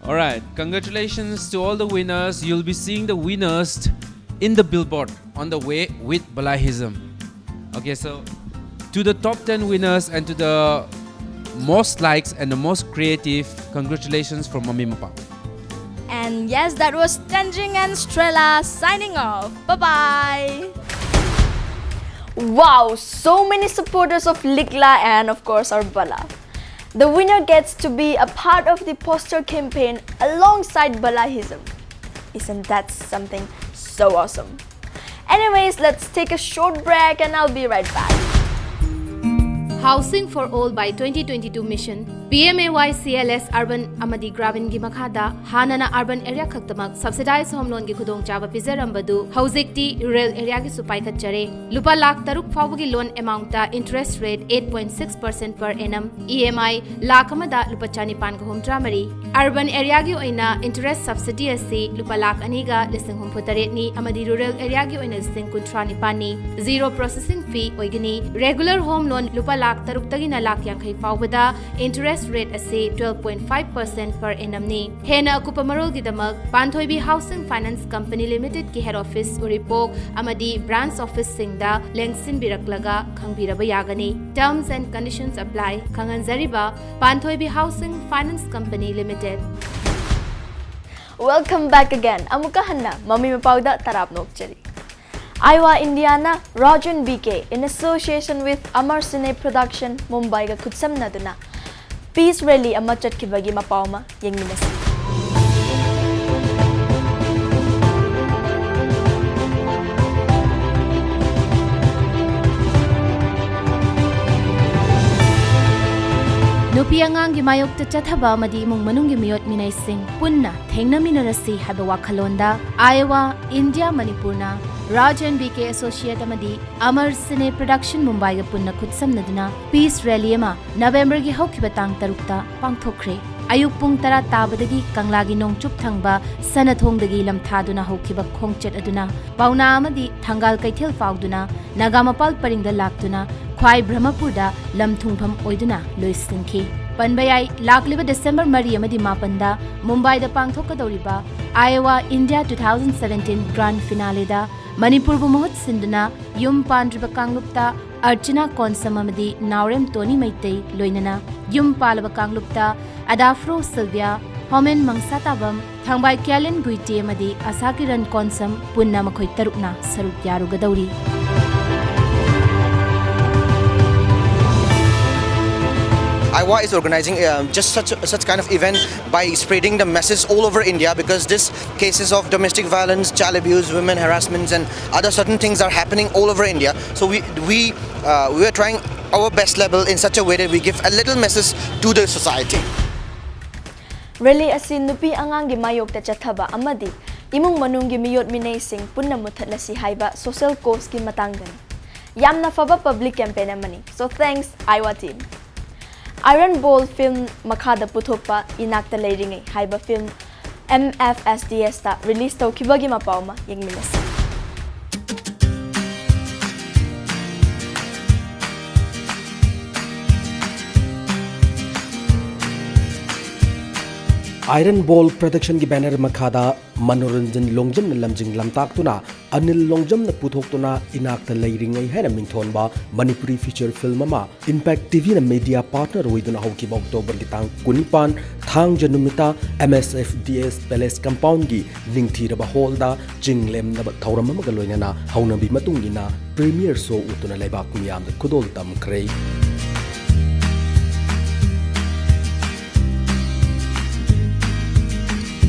All right, congratulations to all the winners. You'll be seeing the winners in the billboard on the way with Balahism. Okay, so to the top ten winners and to the most likes and the most creative, congratulations from Mami Mapa. And yes, that was Tenjing and Strela signing off. Bye bye. Wow, so many supporters of Likla and of course our Bala. The winner gets to be a part of the poster campaign alongside Balahism. Isn't that something so awesome? Anyways, let's take a short break and I'll be right back. Housing for All by twenty twenty-two Mission, P M A Y C L S Urban ꯑꯃꯗꯤ Graminꯒꯤ ꯃꯈꯥꯗ ꯍꯥꯟꯅꯅ urban area ꯈꯛꯇꯃꯛ subsidized home loanꯒꯤ ꯈꯨꯗꯣꯡꯆꯥꯕ ꯄꯤꯖꯔꯝꯕꯗꯨ ꯍꯧꯖꯤꯛꯇꯤ rural areaꯒꯤꯁꯨ ꯄꯥꯏꯈꯠꯆꯔꯦ꯫ ꯂꯨꯄꯥ ꯂꯥꯈ ꯇꯔꯨꯛ ꯐꯥꯎꯕꯒꯤ loan amountꯇ interest rate eight point six percent per annum, E M I lakh ꯑꯃꯗ ꯂꯨꯄꯥ ꯆꯅꯤꯄꯥꯟꯒ ꯍꯨꯝꯗ꯭ꯔꯥ ꯃꯔꯤ꯫ Urban areaꯒꯤ ꯑꯣꯏꯅ interest subsidy ꯑꯁꯤ ꯂꯨꯄꯥ ꯂꯥꯈ ꯑꯅꯤꯒ ꯂꯤꯁꯤꯡ ꯍꯨꯝꯐꯨ ꯇꯔꯦꯠꯅꯤ ꯑꯃꯗꯤ rural areaꯒꯤ ꯑꯣꯏꯅ ꯂꯤꯁꯤꯡ ꯀꯨꯟꯊ꯭ꯔꯥ ꯅꯤꯄꯥꯟꯅꯤ꯫ Zero processing fee ꯑꯣꯏꯒꯅꯤ꯫ Regular home loan ꯂꯨꯄꯥ ꯂꯥꯈ ꯇꯔꯨꯛꯇꯒꯤꯅ ꯂꯥꯈ ꯌꯥꯡꯈꯩ ꯐꯥꯎꯕꯗ interest rate ꯑꯁꯤ twelve point five percent per annum ꯅꯤ꯫ ꯍꯦꯟꯅ ꯑꯀꯨꯞꯄ ꯃꯔꯣꯜꯒꯤꯗꯃꯛ ꯄꯥꯟꯊꯣꯏꯕꯤ Housing Finance Company Limited ꯀꯤ head office ꯎꯔꯤꯄꯣꯛ ꯑꯃꯗꯤ branch office ꯁꯤꯡꯗ ꯂꯦꯡꯁꯤꯟꯕꯤꯔꯛꯂꯒ ꯈꯪꯕꯤꯔꯕ ꯌꯥꯒꯅꯤ꯫ Terms and conditions apply꯫ ꯈꯪꯍꯟꯖꯔꯤꯕ Panthoibi Housing Finance Company Limited꯫ Welcome back again. ꯑꯃꯨꯛꯀ ꯍꯟꯅ ꯃꯃꯤ ꯃꯄꯥꯎꯗ ꯇꯔꯥꯞꯅ ꯑꯣꯛꯆꯔꯤ꯫ ꯑꯥꯏꯋꯥ ꯏꯟꯗꯤꯌꯥꯅ Rajan B K in association with Amar Cine Production ꯃꯨꯝꯕꯥꯏꯒ ꯈꯨꯠꯁꯝꯅꯗꯨꯅ peace rally ꯑꯃ ꯆꯠꯈꯤꯕꯒꯤ ꯃꯄꯥꯎ ꯑꯃ ꯌꯦꯡꯃꯤꯟꯅꯁꯤ꯫ ꯅꯨꯄꯤ ꯑꯉꯥꯡꯒꯤ ꯃꯥꯌꯣꯛꯇ ꯆꯠꯊꯕ ꯑꯃꯗꯤ ꯏꯃꯨꯡ ꯃꯅꯨꯡꯒꯤ ꯃꯤꯑꯣꯠ ꯃꯤꯅꯩꯁꯤꯡ ꯄꯨꯟꯅ ꯊꯦꯡꯅꯃꯤꯟꯅꯔꯁꯤ ꯍꯥꯏꯕ ꯋꯥꯈꯜꯂꯣꯟꯗ ꯑꯥꯏꯋꯥ ꯏꯟꯗꯤꯌꯥ ꯃꯅꯤꯄꯨꯔꯅ ꯔꯥꯖꯟ ꯕꯤ ꯀꯦ Associate ꯑꯃꯗꯤ Amar Cine Production ꯃꯨꯝꯕꯥꯏꯒ ꯄꯨꯟꯅ ꯈꯨꯠꯁꯝꯅꯗꯨꯅ peace rally ꯑꯃ ꯅꯕꯦꯝꯕꯔꯒꯤ ꯍꯧꯈꯤꯕ ꯇꯥꯡ ꯇꯔꯨꯛꯇ ꯄꯥꯡꯊꯣꯛꯈ꯭ꯔꯦ꯫ ꯑꯌꯨꯛ ꯄꯨꯡ ꯇꯔꯥ ꯇꯥꯕꯗꯒꯤ ꯀꯪꯂꯥꯒꯤ ꯅꯣꯡꯆꯨꯞ ꯊꯪꯕ ꯁꯅꯊꯣꯡꯗꯒꯤ ꯂꯝꯊꯥꯗꯨꯅ ꯍꯧꯈꯤꯕ ꯈꯣꯡꯆꯠ ꯑꯗꯨꯅ ꯄꯥꯎꯅꯥ ꯑꯃꯗꯤ ꯊꯪꯒꯥꯜ ꯀꯩꯊꯦꯜ ꯐꯥꯎꯗꯨꯅ ꯅꯥꯒꯥ ꯃꯄꯥꯜ ꯄꯔꯤꯡꯗ ꯂꯥꯛꯇꯨꯅ ꯈ꯭ꯋꯥꯏ ꯕ꯭ꯔꯍꯃꯄꯨꯔꯗ ꯂꯝ ꯊꯨꯡꯐꯝ ꯑꯣꯏꯗꯨꯅ ꯂꯣꯏꯁꯤꯟꯈꯤ꯫ ꯄꯟꯕ ꯌꯥꯏ, ꯂꯥꯛꯂꯤꯕ ꯗꯤꯁꯦꯝꯕꯔ ꯃꯔꯤ ꯑꯃꯗꯤ ꯃꯥꯄꯟꯗ ꯃꯨꯝꯕꯥꯏꯗ ꯄꯥꯡꯊꯣꯛꯀꯗꯧꯔꯤꯕ ꯑꯥꯏꯋꯥ India two thousand seventeen grand finale ꯗ ꯃꯅꯤꯄꯨꯔꯕꯨ ꯃꯍꯨꯠ ꯁꯤꯟꯗꯨꯅ ꯌꯨꯝ ꯄꯥꯟꯗ꯭ꯔꯤꯕ ꯀꯥꯡꯂꯨꯞꯇ ꯑꯔꯆꯅꯥ ꯀꯣꯟꯁꯝ ꯑꯃꯗꯤ ꯅꯥꯎꯔꯦꯝ ꯇꯣꯅꯤ ꯃꯩꯇꯩ ꯂꯣꯏꯅꯅ ꯌꯨꯝ ꯄꯥꯜꯂꯕ ꯀꯥꯡꯂꯨꯞꯇ ꯑꯗꯥꯐ꯭ꯔꯣ ꯁꯤꯜꯚꯤꯌꯥ, ꯍꯣꯃꯦꯟ ꯃꯪꯁꯥꯇꯥꯕꯝ, ꯊꯥꯡꯕꯥꯏ ꯀ꯭ꯌꯥꯂꯤꯟ ꯒꯨꯏꯇꯦ ꯑꯃꯗꯤ ꯑꯁꯥꯀꯤꯔꯟ ꯀꯣꯟꯁꯝ ꯄꯨꯟꯅ ꯃꯈꯣꯏ ꯇꯔꯨꯛꯅ ꯁꯔꯨꯛ ꯌꯥꯔꯨꯒꯗꯧꯔꯤ꯫ IWA is organizing uh, just such such kind of event by spreading the message all over India, because this cases of domestic violence, child abuse, women harassments, and other certain things are happening all over India. So we we uh, we are trying our best level in such a way that we give a little message to the society. Rally ꯑꯁꯤ ꯅꯨꯄꯤ ꯑꯉꯥꯡꯒꯤ ꯃꯥꯌꯣꯛꯇ ꯆꯠꯊꯕ ꯑꯃꯗꯤ ꯏꯃꯨꯡ ꯃꯅꯨꯡꯒꯤ ꯃꯤꯑꯣꯠ ꯃꯤꯅꯩꯁꯤꯡ ꯄꯨꯟꯅ ꯃꯨꯠꯊꯠꯂꯁꯤ ꯍꯥꯏꯕ social cause ꯀꯤ ꯃꯇꯥꯡꯗꯅꯤ꯫ ꯌꯥꯝꯅ ꯐꯕ public campaign ꯑꯃꯅꯤ꯫ So thanks, IWA team. Iron Ball film ꯃꯈꯥꯗ ꯄꯨꯊꯣꯛꯄ ꯏꯅꯥꯛꯇ ꯂꯩꯔꯤꯉꯩ ꯍꯥꯏꯕ film M F S D S ꯇ release ꯇꯧꯈꯤꯕꯒꯤ ꯃꯄꯥꯎ ꯑꯃ ꯌꯦꯡꯃꯤꯟꯅꯁꯤ꯫ Iron Ball Production ꯒꯤ banner ꯃꯈꯥꯗ ꯃꯅꯣꯔꯟꯖꯟ ꯂꯣꯡꯖꯝꯅ ꯂꯝꯖꯤꯡ ꯂꯝꯇꯥꯛꯇꯨꯅ ꯑꯅꯤꯜ ꯂꯣꯡꯖꯝꯅ ꯄꯨꯊꯣꯛꯇꯨꯅ ꯏꯅꯥꯛꯇ ꯂꯩꯔꯤꯉꯩ ꯍꯥꯏꯅ ꯃꯤꯡꯊꯣꯟꯕ ꯃꯅꯤꯄꯨꯔꯤ feature film ꯑꯃ Impact TVꯅ media partner ꯑꯣꯏꯗꯨꯅ ꯍꯧꯈꯤꯕ Octoberꯒꯤ ꯇꯥꯡ ꯀꯨꯟꯅꯤꯄꯥꯟ ꯊꯥꯡꯖ ꯅꯨꯃꯤꯠꯇ MSFDS Palace compoundꯒꯤ ꯅꯤꯡꯊꯤꯔꯕ hallꯗ ꯆꯤꯡ ꯂꯦꯝꯅꯕ ꯊꯧꯔꯝ ꯑꯃꯒ ꯂꯣꯏꯅꯅ ꯍꯧꯅꯕꯤ ꯃꯇꯨꯡ ꯏꯟꯅ premiere show ꯎꯠꯇꯨꯅ ꯂꯩꯕꯥꯛ ꯃꯤꯌꯥꯝꯗ ꯈꯨꯗꯣꯜ ꯇꯝꯈ꯭ꯔꯦ꯫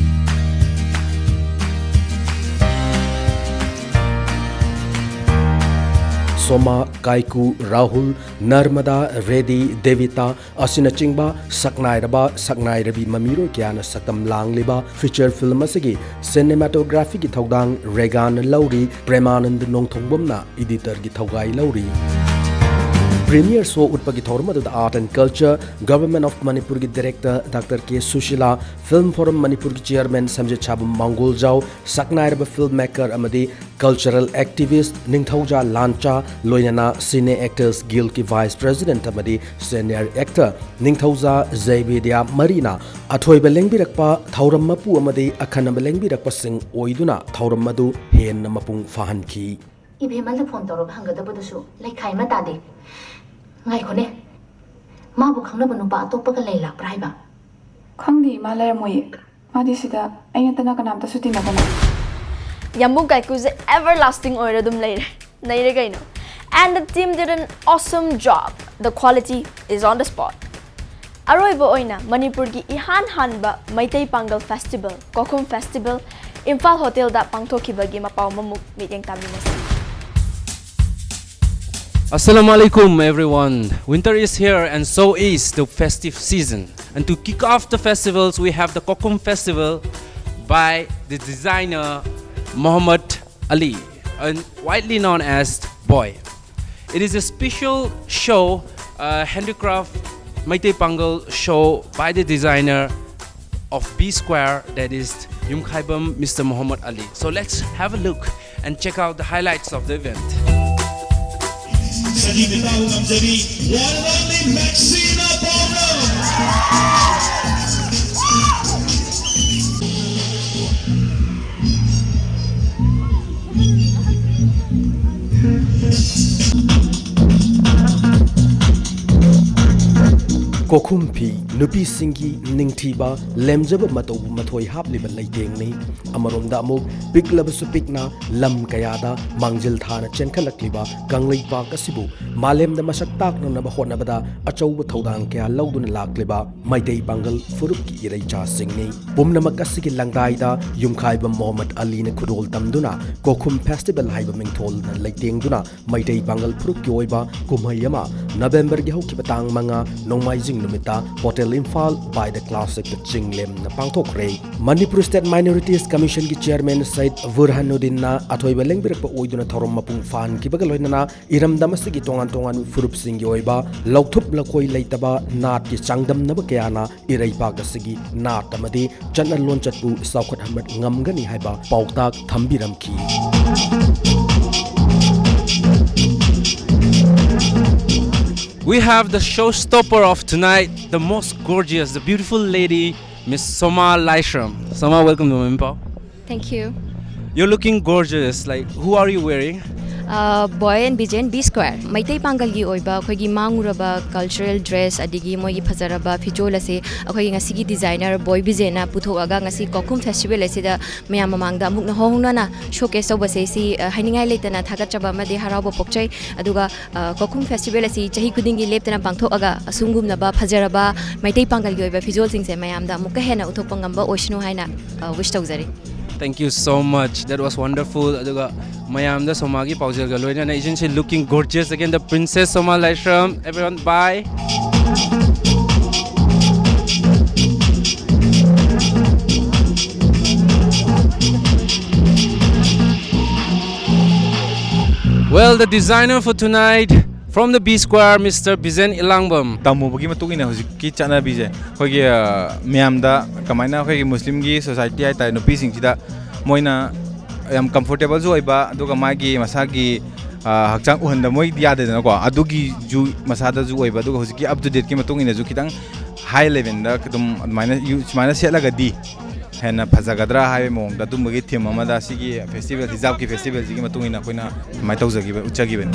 ꯁꯣꯃꯥ, ꯀꯥꯏꯀꯨ, ꯔꯥꯍꯨꯜ, ꯅꯔꯃꯗꯥ, ꯔꯦꯗꯤ, ꯗꯦꯕꯤꯇꯥ, ꯑꯁꯤꯅꯆꯤꯡꯕ ꯁꯛꯅꯥꯏꯔꯕ ꯁꯛꯅꯥꯏꯔꯕꯤ ꯃꯃꯤꯔꯣꯏ ꯀꯌꯥꯅ ꯁꯛꯇꯝ ꯂꯥꯡꯂꯤꯕ feature film ꯑꯁꯤꯒꯤ cinematographyꯒꯤ ꯊꯧꯗꯥꯡ ꯔꯦꯒꯥꯅ ꯂꯧꯔꯤ, ꯄ꯭ꯔꯦꯃꯥꯅꯟꯗ ꯅꯣꯡꯊꯣꯡꯕꯝꯅ editorꯒꯤ ꯊꯧꯒꯥꯏ ꯂꯧꯔꯤ꯫ Premiere show ꯎꯠꯄꯒꯤ ꯊꯧꯔꯝ ꯑꯗꯨꯗ Art and Culture, Government of Manipurꯒꯤ director Doctor K Sushila, Film Forum ꯃꯅꯤꯄꯨꯔꯒꯤ chairman ꯁꯝꯖꯤꯠ ꯁꯥꯕꯝ ꯃꯥꯡꯒꯣꯜꯖꯥꯎ, ꯁꯛꯅꯥꯏꯔꯕ filmmaker ꯑꯃꯗꯤ cultural activist ꯅꯤꯡꯊꯧꯖꯥ ꯂꯥꯟꯆꯥ, ꯂꯣꯏꯅꯅ Cine Actors Guildꯀꯤ vice president ꯑꯃꯗꯤ senior actor ꯅꯤꯡꯊꯧꯖꯥ ꯖꯩꯕꯤꯗ꯭ꯌꯥ ꯃꯔꯤꯅ ꯑꯊꯣꯏꯕ ꯂꯦꯡꯕꯤꯔꯛꯄ, ꯊꯧꯔꯝ ꯃꯄꯨ ꯑꯃꯗꯤ ꯑꯈꯟꯅꯕ ꯂꯦꯡꯕꯤꯔꯛꯄꯁꯤꯡ ꯑꯣꯏꯗꯨꯅ ꯊꯧꯔꯝ ꯑꯗꯨ ꯍꯦꯟꯅ ꯃꯄꯨꯡ ꯐꯥꯍꯟꯈꯤ꯫ ꯏꯕꯦꯝꯃꯗ phone ꯇꯧꯔꯒ ꯍꯪꯒꯗꯕꯗꯨꯁꯨ ꯂꯩꯈꯥꯏ ꯑꯃ ꯇꯥꯗꯦ꯫ ꯉꯥꯏꯈꯣꯅꯦ, ꯃꯥꯕꯨ ꯈꯪꯅꯕ ꯅꯨꯄꯥ ꯑꯇꯣꯞꯄꯒ ꯂꯩ ꯂꯥꯛꯄ꯭ꯔꯥ ꯍꯥꯏꯕ? ꯈꯪꯗꯦ, ꯃꯥ ꯂꯩꯔꯝꯃꯣꯏꯌꯦ꯫ ꯃꯥꯗꯤ ꯁꯤꯗ ꯑꯩ ꯅꯠꯇꯅ ꯀꯅꯥꯝꯇꯁꯨ ꯇꯤꯟꯅꯗꯕꯅꯤ꯫ ꯌꯥꯝꯕꯨꯡ ꯀꯥꯏꯀꯨꯁꯦ everlasting ꯑꯣꯏꯔ ꯑꯗꯨꯝ ꯂꯩꯔꯦ꯫ ꯅꯩꯔꯦ ꯀꯩꯅꯣ꯫ And the team did an awesome job. The quality is on the spot. ꯑꯔꯣꯏꯕ ꯑꯣꯏꯅ ꯃꯅꯤꯄꯨꯔꯒꯤ ꯏꯍꯥꯟ ꯍꯥꯟꯕ ꯃꯩꯇꯩ ꯄꯥꯡꯒꯜ festival, ꯀꯣꯈꯨꯝ festival, ꯏꯝꯐꯥꯜ ꯍꯣꯇꯦꯜꯗ ꯄꯥꯡꯊꯣꯛꯈꯤꯕꯒꯤ ꯃꯄꯥꯎ ꯑꯃꯃꯨꯛ ꯃꯤꯠꯌꯦꯡ ꯇꯥꯃꯤꯟꯅꯁꯤ꯫ Assalamu alaikum, everyone. Winter is here and so is the festive season. And to kick off the festivals, we have the Kokum Festival by the designer Mohammad Ali, and widely known as Boy. It is a special show, uh, handicraft Meitei Pangal show by the designer of B Square, that is Yumkhaibam, Mister Mohammad Ali. So let's have a look and check out the highlights of the event. ꯁꯖꯤꯕꯨ ꯇꯥꯕ ꯉꯝꯖꯔꯤ, one and only Maxine Paulrang꯫ ꯀꯣꯈꯨꯝ ꯐꯤ ꯅꯨꯄꯤꯁꯤꯡꯒꯤ ꯅꯤꯡꯊꯤꯕ, ꯂꯦꯝꯖꯕ ꯃꯇꯧꯕꯨ ꯃꯊꯣꯏ ꯍꯥꯞꯂꯤꯕ ꯂꯩꯇꯦꯡꯅꯤ꯫ ꯑꯃꯔꯣꯝꯗ ꯑꯃꯨꯛ ꯄꯤꯛꯂꯕꯁꯨ ꯄꯤꯛꯅ ꯂꯝ ꯀꯌꯥꯗ ꯃꯥꯡꯖꯤꯜ ꯊꯥꯅ ꯆꯦꯟꯈꯠꯂꯛꯂꯤꯕ ꯀꯪꯂꯩꯄꯥꯛ ꯑꯁꯤꯕꯨ ꯃꯥꯂꯦꯝꯗ ꯃꯁꯛ ꯇꯥꯛꯅꯅꯕ ꯍꯣꯠꯅꯕꯗ ꯑꯆꯧꯕ ꯊꯧꯗꯥꯡ ꯀꯌꯥ ꯂꯧꯗꯨꯅ ꯂꯥꯛꯂꯤꯕ ꯃꯩꯇꯩ ꯄꯥꯡꯒꯜ ꯐꯨꯔꯨꯞꯀꯤ ꯏꯔꯩꯆꯥꯁꯤꯡꯅꯤ꯫ ꯄꯨꯝꯅꯃꯛ ꯑꯁꯤꯒꯤ ꯂꯪꯗꯥꯏꯗ ꯌꯨꯝꯈꯥꯏꯕ ꯃꯣꯍꯝꯃꯗ ꯑꯂꯤꯅ ꯈꯨꯗꯣꯜ ꯇꯝꯗꯨꯅ ꯀꯣꯈꯨꯝ ꯐꯦꯁꯇꯤꯚꯦꯜ ꯍꯥꯏꯕ ꯃꯤꯡꯊꯣꯜꯅ ꯂꯩꯇꯦꯡꯗꯨꯅ ꯃꯩꯇꯩ ꯄꯥꯡꯒꯜ ꯐꯨꯔꯨꯞꯀꯤ ꯑꯣꯏꯕ ꯀꯨꯝꯍꯩ ꯑꯃ ꯅꯕꯦꯝꯕꯔꯒꯤ ꯍꯧꯈꯤꯕ ꯇꯥꯡ ꯃꯉꯥ ꯅꯣꯡꯃꯥꯏꯖꯤꯡ ꯅꯨꯃꯤꯠꯇ ꯍꯣꯇꯦꯜ ꯏꯝꯐꯥꯜ ꯕꯥꯏ ꯗ ꯀ꯭ꯂꯥꯁꯤꯛꯇ ꯆꯤꯡꯂꯦꯝꯅ ꯄꯥꯡꯊꯣꯛꯈ꯭ꯔꯦ꯫ ꯃꯅꯤꯄꯨꯔ ꯁ꯭ꯇꯦꯠ ꯃꯥꯏꯅꯣꯔꯤꯇꯤꯁ ꯀꯃꯤꯁꯟꯒꯤ ꯆꯤꯌꯔꯃꯦꯟ ꯁꯩꯗ ꯕꯨꯔꯍꯥꯅꯨꯗꯤꯟꯅ ꯑꯊꯣꯏꯕ ꯂꯦꯡꯕꯤꯔꯛꯄ ꯑꯣꯏꯗꯨꯅ ꯊꯧꯔꯝ ꯃꯄꯨꯡ ꯐꯥꯍꯟꯈꯤꯕꯒ ꯂꯣꯏꯅꯅ ꯏꯔꯝꯗꯝ ꯑꯁꯤꯒꯤ ꯇꯣꯉꯥꯟ ꯇꯣꯉꯥꯟꯕ ꯐꯨꯔꯨꯞꯁꯤꯡꯒꯤ ꯑꯣꯏꯕ ꯂꯧꯊꯨꯞ ꯂꯈꯣꯏ ꯂꯩꯇꯕ ꯅꯥꯠꯀꯤ ꯆꯥꯡꯗꯝꯅꯕ ꯀꯌꯥꯅ ꯏꯔꯩꯄꯥꯛ ꯑꯁꯤꯒꯤ ꯅꯥꯠ ꯑꯃꯗꯤ ꯆꯠꯅ ꯂꯣꯟꯆꯠꯄꯨ ꯆꯥꯎꯈꯠꯍꯟꯕ ꯉꯝꯒꯅꯤ ꯍꯥꯏꯕ ꯄꯥꯎꯇꯥꯛ ꯊꯝꯕꯤꯔꯝꯈꯤ꯫ We have the showstopper of tonight, the most gorgeous, the beautiful lady, Miss Soma Laishram. Soma, welcome to Mami Pao. Thank you. You're looking gorgeous. Like, who are you wearing? Uh, Boy and Bijen B Square. Meitei ꯄꯥꯡꯒꯜꯒꯤ ꯑꯣꯏꯕ ꯑꯩꯈꯣꯏꯒꯤ ꯃꯥꯡꯉꯨꯔꯕ cultural dress ꯑꯗꯒꯤ ꯃꯣꯏꯒꯤ ꯐꯖꯔꯕ ꯐꯤꯖꯣꯜ ꯑꯁꯦ ꯑꯩꯈꯣꯏꯒꯤ ꯉꯁꯤꯒꯤ designer Boy Bijenꯅ ꯄꯨꯊꯣꯛꯑꯒ ꯉꯁꯤ ꯀꯣꯈꯨꯝ festival ꯑꯁꯤꯗ ꯃꯌꯥꯝ ꯃꯃꯥꯡꯗ ꯑꯃꯨꯛ ꯅꯧꯍꯧꯅꯅ showcase ꯇꯧꯕꯁꯦ ꯁꯤ, ꯑ, ꯍꯥꯏꯅꯤꯡꯉꯥꯏ ꯂꯩꯇꯅ ꯊꯥꯒꯠꯆꯕ ꯑꯃꯗꯤ ꯍꯔꯥꯎꯕ ꯄꯣꯛꯆꯩ꯫ ꯑꯗꯨꯒ, ꯑ, ꯀꯣꯈꯨꯝ festival ꯑꯁꯤ ꯆꯍꯤ ꯈꯨꯗꯤꯡꯒꯤ ꯂꯦꯞꯇꯅ ꯄꯥꯡꯊꯣꯛꯑꯒ ꯑꯁꯨꯝꯒꯨꯝꯂꯕ ꯐꯖꯔꯕ ꯃꯩꯇꯩ ꯄꯥꯡꯒꯜꯒꯤ ꯑꯣꯏꯕ ꯐꯤꯖꯣꯜꯁꯤꯡꯁꯦ ꯃꯌꯥꯝꯗ ꯑꯃꯨꯛꯀ ꯍꯦꯟꯅ ꯎꯠꯊꯣꯛꯄ ꯉꯝꯕ ꯑꯣꯏꯁꯅꯨ ꯍꯥꯏꯅ, ꯑ, wish ꯇꯧꯖꯔꯤ꯫ Thank you so much. That was wonderful. ꯑꯗꯨꯒ ꯃꯌꯥꯝꯗ ꯁꯣꯃꯥꯒꯤ ꯄꯥꯎꯖꯦꯜꯒ ꯂꯣꯏꯅꯅ ꯏꯆꯤꯟꯁꯤ looking gorgeous again, the Princess Soma Laishram. Everyone, bye. Well, the designer for tonight, from the B Square, Mister Bijen Elangbam. ꯇꯝꯃꯨꯕꯒꯤ ꯃꯇꯨꯡ ꯏꯟꯅ ꯍꯧꯖꯤꯛꯀꯤ ꯆꯠꯅꯕꯤꯁꯦ ꯑꯩꯈꯣꯏꯒꯤ, ꯑ, ꯃꯌꯥꯝꯗ ꯀꯃꯥꯏꯅ ꯑꯩꯈꯣꯏꯒꯤ ꯃꯨꯁꯂꯤꯝꯒꯤ society ꯍꯥꯏꯇꯥꯔꯦ, ꯅꯨꯄꯤꯁꯤꯡꯁꯤꯗ ꯃꯣꯏꯅ ꯌꯥꯝ comfortableꯁꯨ ꯑꯣꯏꯕ, ꯑꯗꯨꯒ ꯃꯥꯒꯤ ꯃꯁꯥꯒꯤ, ꯑ, ꯍꯛꯆꯥꯡ ꯎꯍꯟꯗ ꯃꯣꯏꯗꯤ ꯌꯥꯗꯦꯗꯅꯀꯣ, ꯑꯗꯨꯒꯤꯁꯨ ꯃꯁꯥꯗꯁꯨ ꯑꯣꯏꯕ, ꯑꯗꯨꯒ ꯍꯧꯖꯤꯛꯀꯤ up to dateꯀꯤ ꯃꯇꯨꯡ ꯏꯟꯅꯁꯨ ꯈꯤꯇꯪ high levelꯗ ꯑꯗꯨꯝ ꯑꯗꯨꯃꯥꯏꯅ ꯌꯨ-, ꯁꯨꯃꯥꯏꯅ ꯁꯦꯠꯂꯒꯗꯤ ꯍꯦꯟꯅ ꯐꯖꯒꯗ꯭ꯔꯥ ꯍꯥꯏꯕꯒꯤ ꯃꯑꯣꯡꯗ ꯑꯗꯨꯝꯕꯒꯤ theme ꯑꯃꯗ ꯁꯤꯒꯤ festival, hijabꯀꯤ festivalꯁꯤꯒꯤ ꯃꯇꯨꯡ ꯏꯟꯅ ꯑꯩꯈꯣꯏꯅ ꯁꯨꯃꯥꯏꯅ ꯇꯧꯖꯈꯤꯕ, ꯎꯠꯆꯈꯤꯕꯅꯤ꯫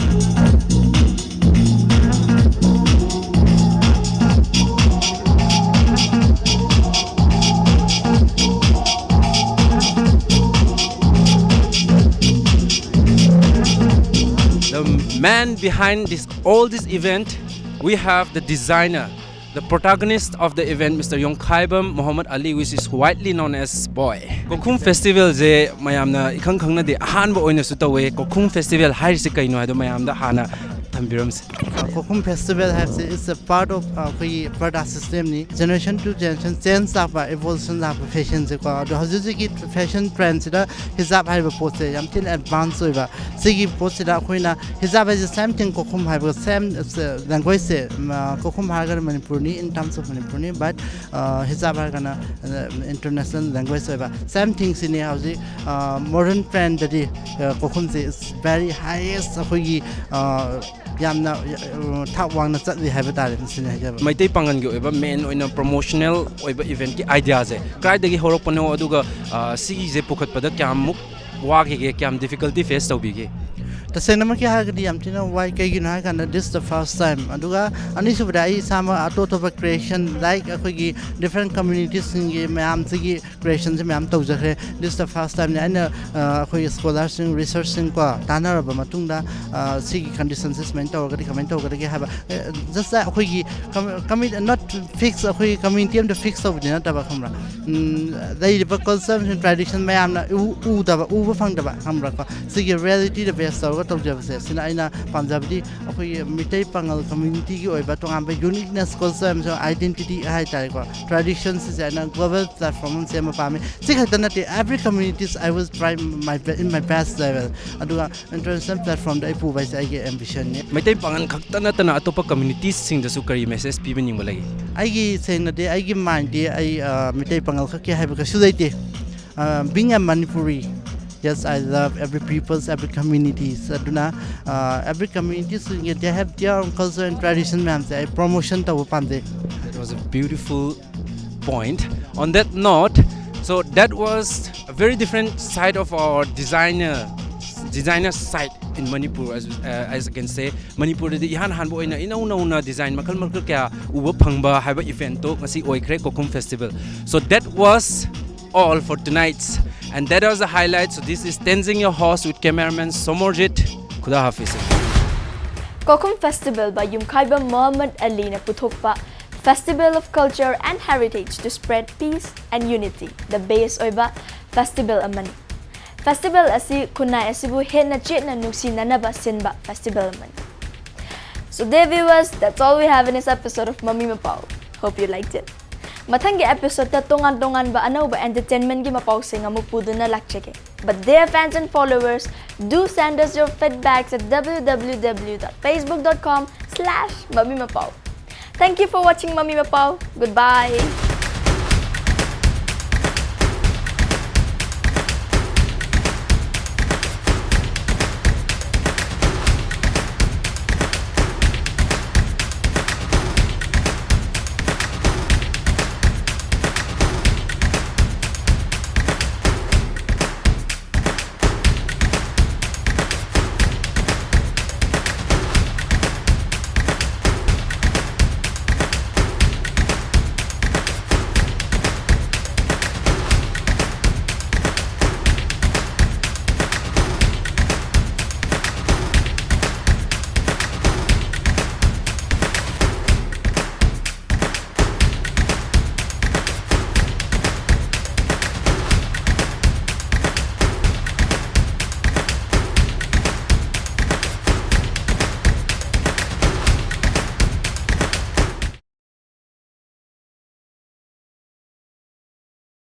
Man behind this all this event, we have the designer, the protagonist of the event, Mister Yongkhaibam Muhammad Ali, which is widely known as Boy. ꯀꯣꯈꯨꯝ ꯐꯦꯁꯇꯤꯚꯦꯜꯁꯦ ꯃꯌꯥꯝꯅ ꯏꯈꯪ ꯈꯪꯅꯗꯦ, ꯑꯍꯥꯟꯕ ꯑꯣꯏꯅꯁꯨ ꯇꯧꯋꯦ꯫ ꯀꯣꯈꯨꯝ ꯐꯦꯁꯇꯤꯚꯦꯜ ꯍꯥꯏꯔꯤꯁꯦ ꯀꯩꯅꯣ ꯍꯥꯏꯗꯣ ꯃꯌꯥꯝꯗ ꯍꯥꯟꯅ ꯊꯝꯕꯤꯔꯝꯁꯦ꯫ ꯀꯣꯈꯨꯝ ꯐꯦꯁꯇꯤꯚꯦꯜ ꯍꯥꯏꯕꯁꯦ is a part of ꯑꯩꯈꯣꯏꯒꯤ ꯄꯔꯗꯥ ꯁꯤꯁꯇꯦꯝꯅꯤ꯫ ꯖꯦꯅꯦꯔꯦꯁꯟ ꯇꯨ ꯖꯦꯅꯦꯔꯦꯁꯟ ꯆꯦꯟꯖ ꯂꯥꯛꯄ, ꯏꯚꯣꯂꯨꯁꯟ ꯂꯥꯛꯄ ꯐꯦꯁꯟꯁꯦꯀꯣ꯫ ꯑꯗꯣ ꯍꯧꯖꯤꯛ ꯍꯧꯖꯤꯛꯀꯤ ꯐꯦꯁꯟ ꯇ꯭ꯔꯦꯟꯁꯤꯗ ꯍꯤꯖꯥꯕ ꯍꯥꯏꯔꯤꯕ ꯄꯣꯠꯁꯦ ꯌꯥꯝ ꯊꯤꯅ ꯑꯦꯗꯚꯥꯟꯁ ꯑꯣꯏꯕ꯫ ꯁꯤꯒꯤ ꯄꯣꯠꯁꯤꯗ ꯑꯩꯈꯣꯏꯅ ꯍꯤꯖꯥꯕ ꯍꯥꯏꯁꯦ ꯁꯦꯝ ꯊꯤꯡ ꯀꯣꯈꯨꯝ ꯍꯥꯏꯕꯒ ꯁꯦꯝ ꯂꯦꯡꯒ꯭ꯋꯦꯖꯁꯦ꯫ ꯀꯣꯈꯨꯝ ꯍꯥꯏꯔꯒꯅ ꯃꯅꯤꯄꯨꯔꯅꯤ, in terms of ꯃꯅꯤꯄꯨꯔꯅꯤ, but ꯍꯤꯖꯥꯕ ꯍꯥꯏꯔꯒꯅ ꯏꯟꯇꯔꯅꯦꯁꯅꯦꯜ ꯂꯦꯡꯒ꯭ꯋꯦꯖ ꯑꯣꯏꯕ꯫ ꯁꯦꯝ ꯊꯤꯡꯁꯤꯅꯤ ꯍꯧꯖꯤꯛ ꯃꯣꯗꯔꯟ ꯇ꯭ꯔꯦꯟꯗꯗꯤ ꯀꯣꯈꯨꯝꯁꯦ is very highest ꯑꯩꯈꯣꯏꯒꯤ ꯌꯥꯝꯅ ꯊꯥꯛ ꯋꯥꯡꯅ ꯆꯠꯂꯤ ꯍꯥꯏꯕ ꯇꯥꯔꯦ꯫ ꯃꯁꯤꯅꯤ ꯍꯥꯏꯖꯕ꯫ ꯃꯩꯇꯩ ꯄꯥꯉꯜꯒꯤ ꯑꯣꯏꯕ ꯃꯦꯟ ꯑꯣꯏꯅ ꯄ꯭ꯔꯣꯃꯣꯁꯅꯦꯜ ꯑꯣꯏꯕ ꯏꯚꯦꯟꯠꯀꯤ ꯑꯥꯏꯗꯤꯌꯥꯁꯦ ꯀꯗꯥꯏꯗꯒꯤ ꯍꯧꯔꯛꯄꯅꯣ, ꯑꯗꯨꯒ ꯁꯤꯒꯤꯁꯦ ꯄꯨꯈꯠꯄꯗ ꯀꯌꯥꯃꯨꯛ ꯋꯥꯈꯤꯒꯦ, ꯀꯌꯥꯝ ꯗꯤꯐꯤꯀꯜꯇꯤ ꯐꯦꯁ ꯇꯧꯕꯤꯒꯦ? ꯇꯁꯦꯡꯅꯃꯛꯀꯤ ꯍꯥꯏꯔꯒꯗꯤ ꯌꯥꯝ ꯊꯤꯅ ꯋꯥꯏ꯫ ꯀꯩꯒꯤꯅꯣ ꯍꯥꯏꯔꯀꯥꯟꯗ this the first time꯫ ꯑꯗꯨꯒ ꯑꯅꯤꯁꯨꯕꯗ ꯑꯩ ꯏꯁꯥꯃꯛ ꯑꯇꯣꯞ ꯑꯇꯣꯞꯄ ꯀ꯭ꯔꯤꯌꯦꯁꯟ, ꯂꯥꯏꯛ ꯑꯩꯈꯣꯏꯒꯤ ꯗꯤꯐ꯭ꯔꯦꯟ ꯀꯝꯃ꯭ꯌꯨꯅꯤꯇꯤꯁꯁꯤꯡꯒꯤ ꯃꯌꯥꯝꯁꯤꯒꯤ ꯀ꯭ꯔꯤꯌꯦꯁꯟꯁꯦ ꯃꯌꯥꯝ ꯇꯧꯖꯈ꯭ꯔꯦ꯫ This the first time ꯅꯦ ꯑꯩꯅ ꯑꯩꯈꯣꯏꯒꯤ ꯁ꯭ꯀꯣꯂꯔꯁꯤꯡ, ꯔꯤꯁꯔꯁꯁꯤꯡ ꯀꯣ ꯇꯥꯟꯅꯔꯕ ꯃꯇꯨꯡꯗ ꯁꯤꯒꯤ ꯀꯟꯗꯤꯁꯟꯁꯦ ꯁꯨꯃꯥꯏꯅ ꯇꯧꯔꯒꯗꯤ ꯀꯃꯥꯏꯅ ꯇꯧꯒꯗꯒꯦ ꯍꯥꯏꯕ꯫ ꯖꯁ ꯑꯩꯈꯣꯏꯒꯤ ꯀꯃꯤ not ꯐꯤꯛꯁ, ꯑꯩꯈꯣꯏꯒꯤ ꯀꯝꯃ꯭ꯌꯨꯅꯤꯇꯤ ꯑꯝꯗ ꯐꯤꯛꯁ ꯇꯧꯕꯗꯤ ꯅꯠꯇꯕ, ꯈꯪꯕ꯭ꯔꯥ? ꯂꯩꯔꯤꯕ ꯀꯜꯆꯔ ꯑꯃꯁꯨꯡ ꯇ꯭ꯔꯦꯗꯤꯁꯟ ꯃꯌꯥꯝꯅ ꯎꯗꯕ, ꯎꯕ ꯐꯪꯗꯕ, ꯈꯪꯕ꯭ꯔꯥꯀꯣ? ꯁꯤꯒꯤ ꯔꯤꯌꯦꯂꯤꯇꯤꯗ ꯕꯦꯁ ꯇꯧꯔꯒ ꯇꯧꯖꯕꯁꯦ ꯁꯤꯅ ꯑꯩꯅ ꯄꯥꯝꯖꯕꯗꯤ꯫ ꯑꯩꯈꯣꯏꯒꯤ ꯃꯤꯇꯩ ꯄꯥꯉꯜ ꯀꯝꯃ꯭ꯌꯨꯅꯤꯇꯤꯒꯤ ꯑꯣꯏꯕ ꯇꯣꯉꯥꯟꯕ ꯌꯨꯅꯤꯛꯅꯦꯁ, ꯀꯜꯆꯔ ꯑꯃꯁꯨꯡ ꯑꯥꯏꯗꯦꯟꯇꯤꯇꯤ ꯍꯥꯏꯇꯥꯔꯦꯀꯣ, ꯇ꯭ꯔꯦꯗꯤꯁꯟꯁꯤꯁꯦ ꯑꯩꯅ ꯒ꯭ꯂꯣꯕꯦꯜ ꯄ꯭ꯂꯦꯠꯐꯣꯝ ꯑꯃ ꯁꯦꯝꯕ ꯄꯥꯝꯃꯤ꯫ ꯁꯤ ꯈꯛꯇ ꯅꯠꯇꯦ, every communities I will try my be- in my best level꯫ ꯑꯗꯨꯒ ꯏꯟꯇꯔꯅꯦꯁꯅꯦꯜ ꯄ꯭ꯂꯦꯠꯐꯣꯝꯗ ꯑꯩ ꯄꯨꯕ ꯍꯥꯏꯁꯦ ꯑꯩꯒꯤ ꯑꯦꯝꯕꯤꯁꯟꯅꯤ꯫ ꯃꯩꯇꯩ ꯄꯥꯉꯜ ꯈꯛꯇ ꯅꯠꯇꯅ ꯑꯇꯣꯞꯄ ꯀꯝꯃ꯭ꯌꯨꯅꯤꯇꯤꯁꯁꯤꯡꯗꯁꯨ ꯀꯔꯤ ꯃꯦꯁꯦꯖ ꯄꯤꯕꯤꯅꯤꯡꯕ ꯂꯩꯒꯦ? ꯑꯩꯒꯤ ꯁꯦꯡꯅꯗꯤ ꯑꯩꯒꯤ ꯃꯥꯏꯟꯗꯤ ꯑꯩ ꯃꯤꯇꯩ ꯄꯥꯉꯜ ꯈꯛꯀꯤ ꯍꯥꯏꯕ ꯀꯩꯁꯨ ꯂꯩꯇꯦ꯫ Being a Manipuri, yes, I love every peoples, every communities꯫ ꯑꯗꯨꯅ every communities they have their own culture and tradition ꯃꯌꯥꯝꯁꯦ ꯑꯩ ꯄ꯭ꯔꯣꯃꯣꯁꯟ ꯇꯧꯕ ꯄꯥꯝꯖꯩ꯫ That was a beautiful point. On that note, so that was a very different side of our designer designer side in Manipur, as, uh, as I can say. ꯃꯅꯤꯄꯨꯔꯗꯗꯤ ꯏꯍꯥꯟ ꯍꯥꯟꯕ ꯑꯣꯏꯅ ꯏꯅꯧ ꯅꯧꯅ ꯗꯤꯖꯥꯏꯟ ꯃꯈꯜ ꯃꯈꯜ ꯀꯌꯥ ꯎꯕ ꯐꯪꯕ ꯍꯥꯏꯕ ꯏꯚꯦꯟꯠꯇꯣ ꯉꯁꯤ ꯑꯣꯏꯈ꯭ꯔꯦ, ꯀꯣꯈꯨꯝ festival. So that was all for tonight, and that was the highlight. So this is Tenzing, your host, with cameraman Somorjit. Khuda Hafiz. ꯀꯣꯈꯨꯝ Festival ꯕꯥꯏ ꯌꯨꯝꯈꯥꯏꯕꯝ ꯃꯣꯍꯝꯃꯗ ꯑꯂꯤꯅ ꯄꯨꯊꯣꯛꯄ Festival of Culture and Heritage to Spread Peace and Unity ꯗ ꯕꯦꯁ ꯑꯣꯏꯕ festival ꯑꯃꯅꯤ꯫ Festival ꯑꯁꯤ ꯈꯨꯟꯅꯥꯏ ꯑꯁꯤꯕꯨ ꯍꯦꯟꯅ ꯆꯦꯠꯅ ꯅꯨꯡꯁꯤꯅꯅꯕ ꯁꯤꯟꯕ ꯐꯦꯁꯇꯤꯚꯦꯜ ꯑꯃꯅꯤ꯫ So dear viewers, that's all we have in this episode of ꯃꯃꯤ ꯃꯄꯥꯎ. Hope you liked it. ꯃꯊꯪꯒꯤ ꯑꯦꯄꯤꯁꯣꯗꯇ ꯇꯣꯉꯥꯟ ꯇꯣꯉꯥꯟꯕ ꯑꯅꯧꯕ ꯑꯦꯟꯇꯔꯇꯦꯟꯃꯦꯟꯒꯤ ꯃꯄꯥꯎꯁꯤꯡ ꯑꯃꯨꯛ ꯄꯨꯗꯨꯅ ꯂꯥꯛꯆꯒꯦ. But dear fans and followers, do send us your feedbacks at www dot facebook dot com slash ꯃꯃꯤ ꯃꯄꯥꯎ. Thank you for watching ꯃꯃꯤ ꯃꯄꯥꯎ. Goodbye.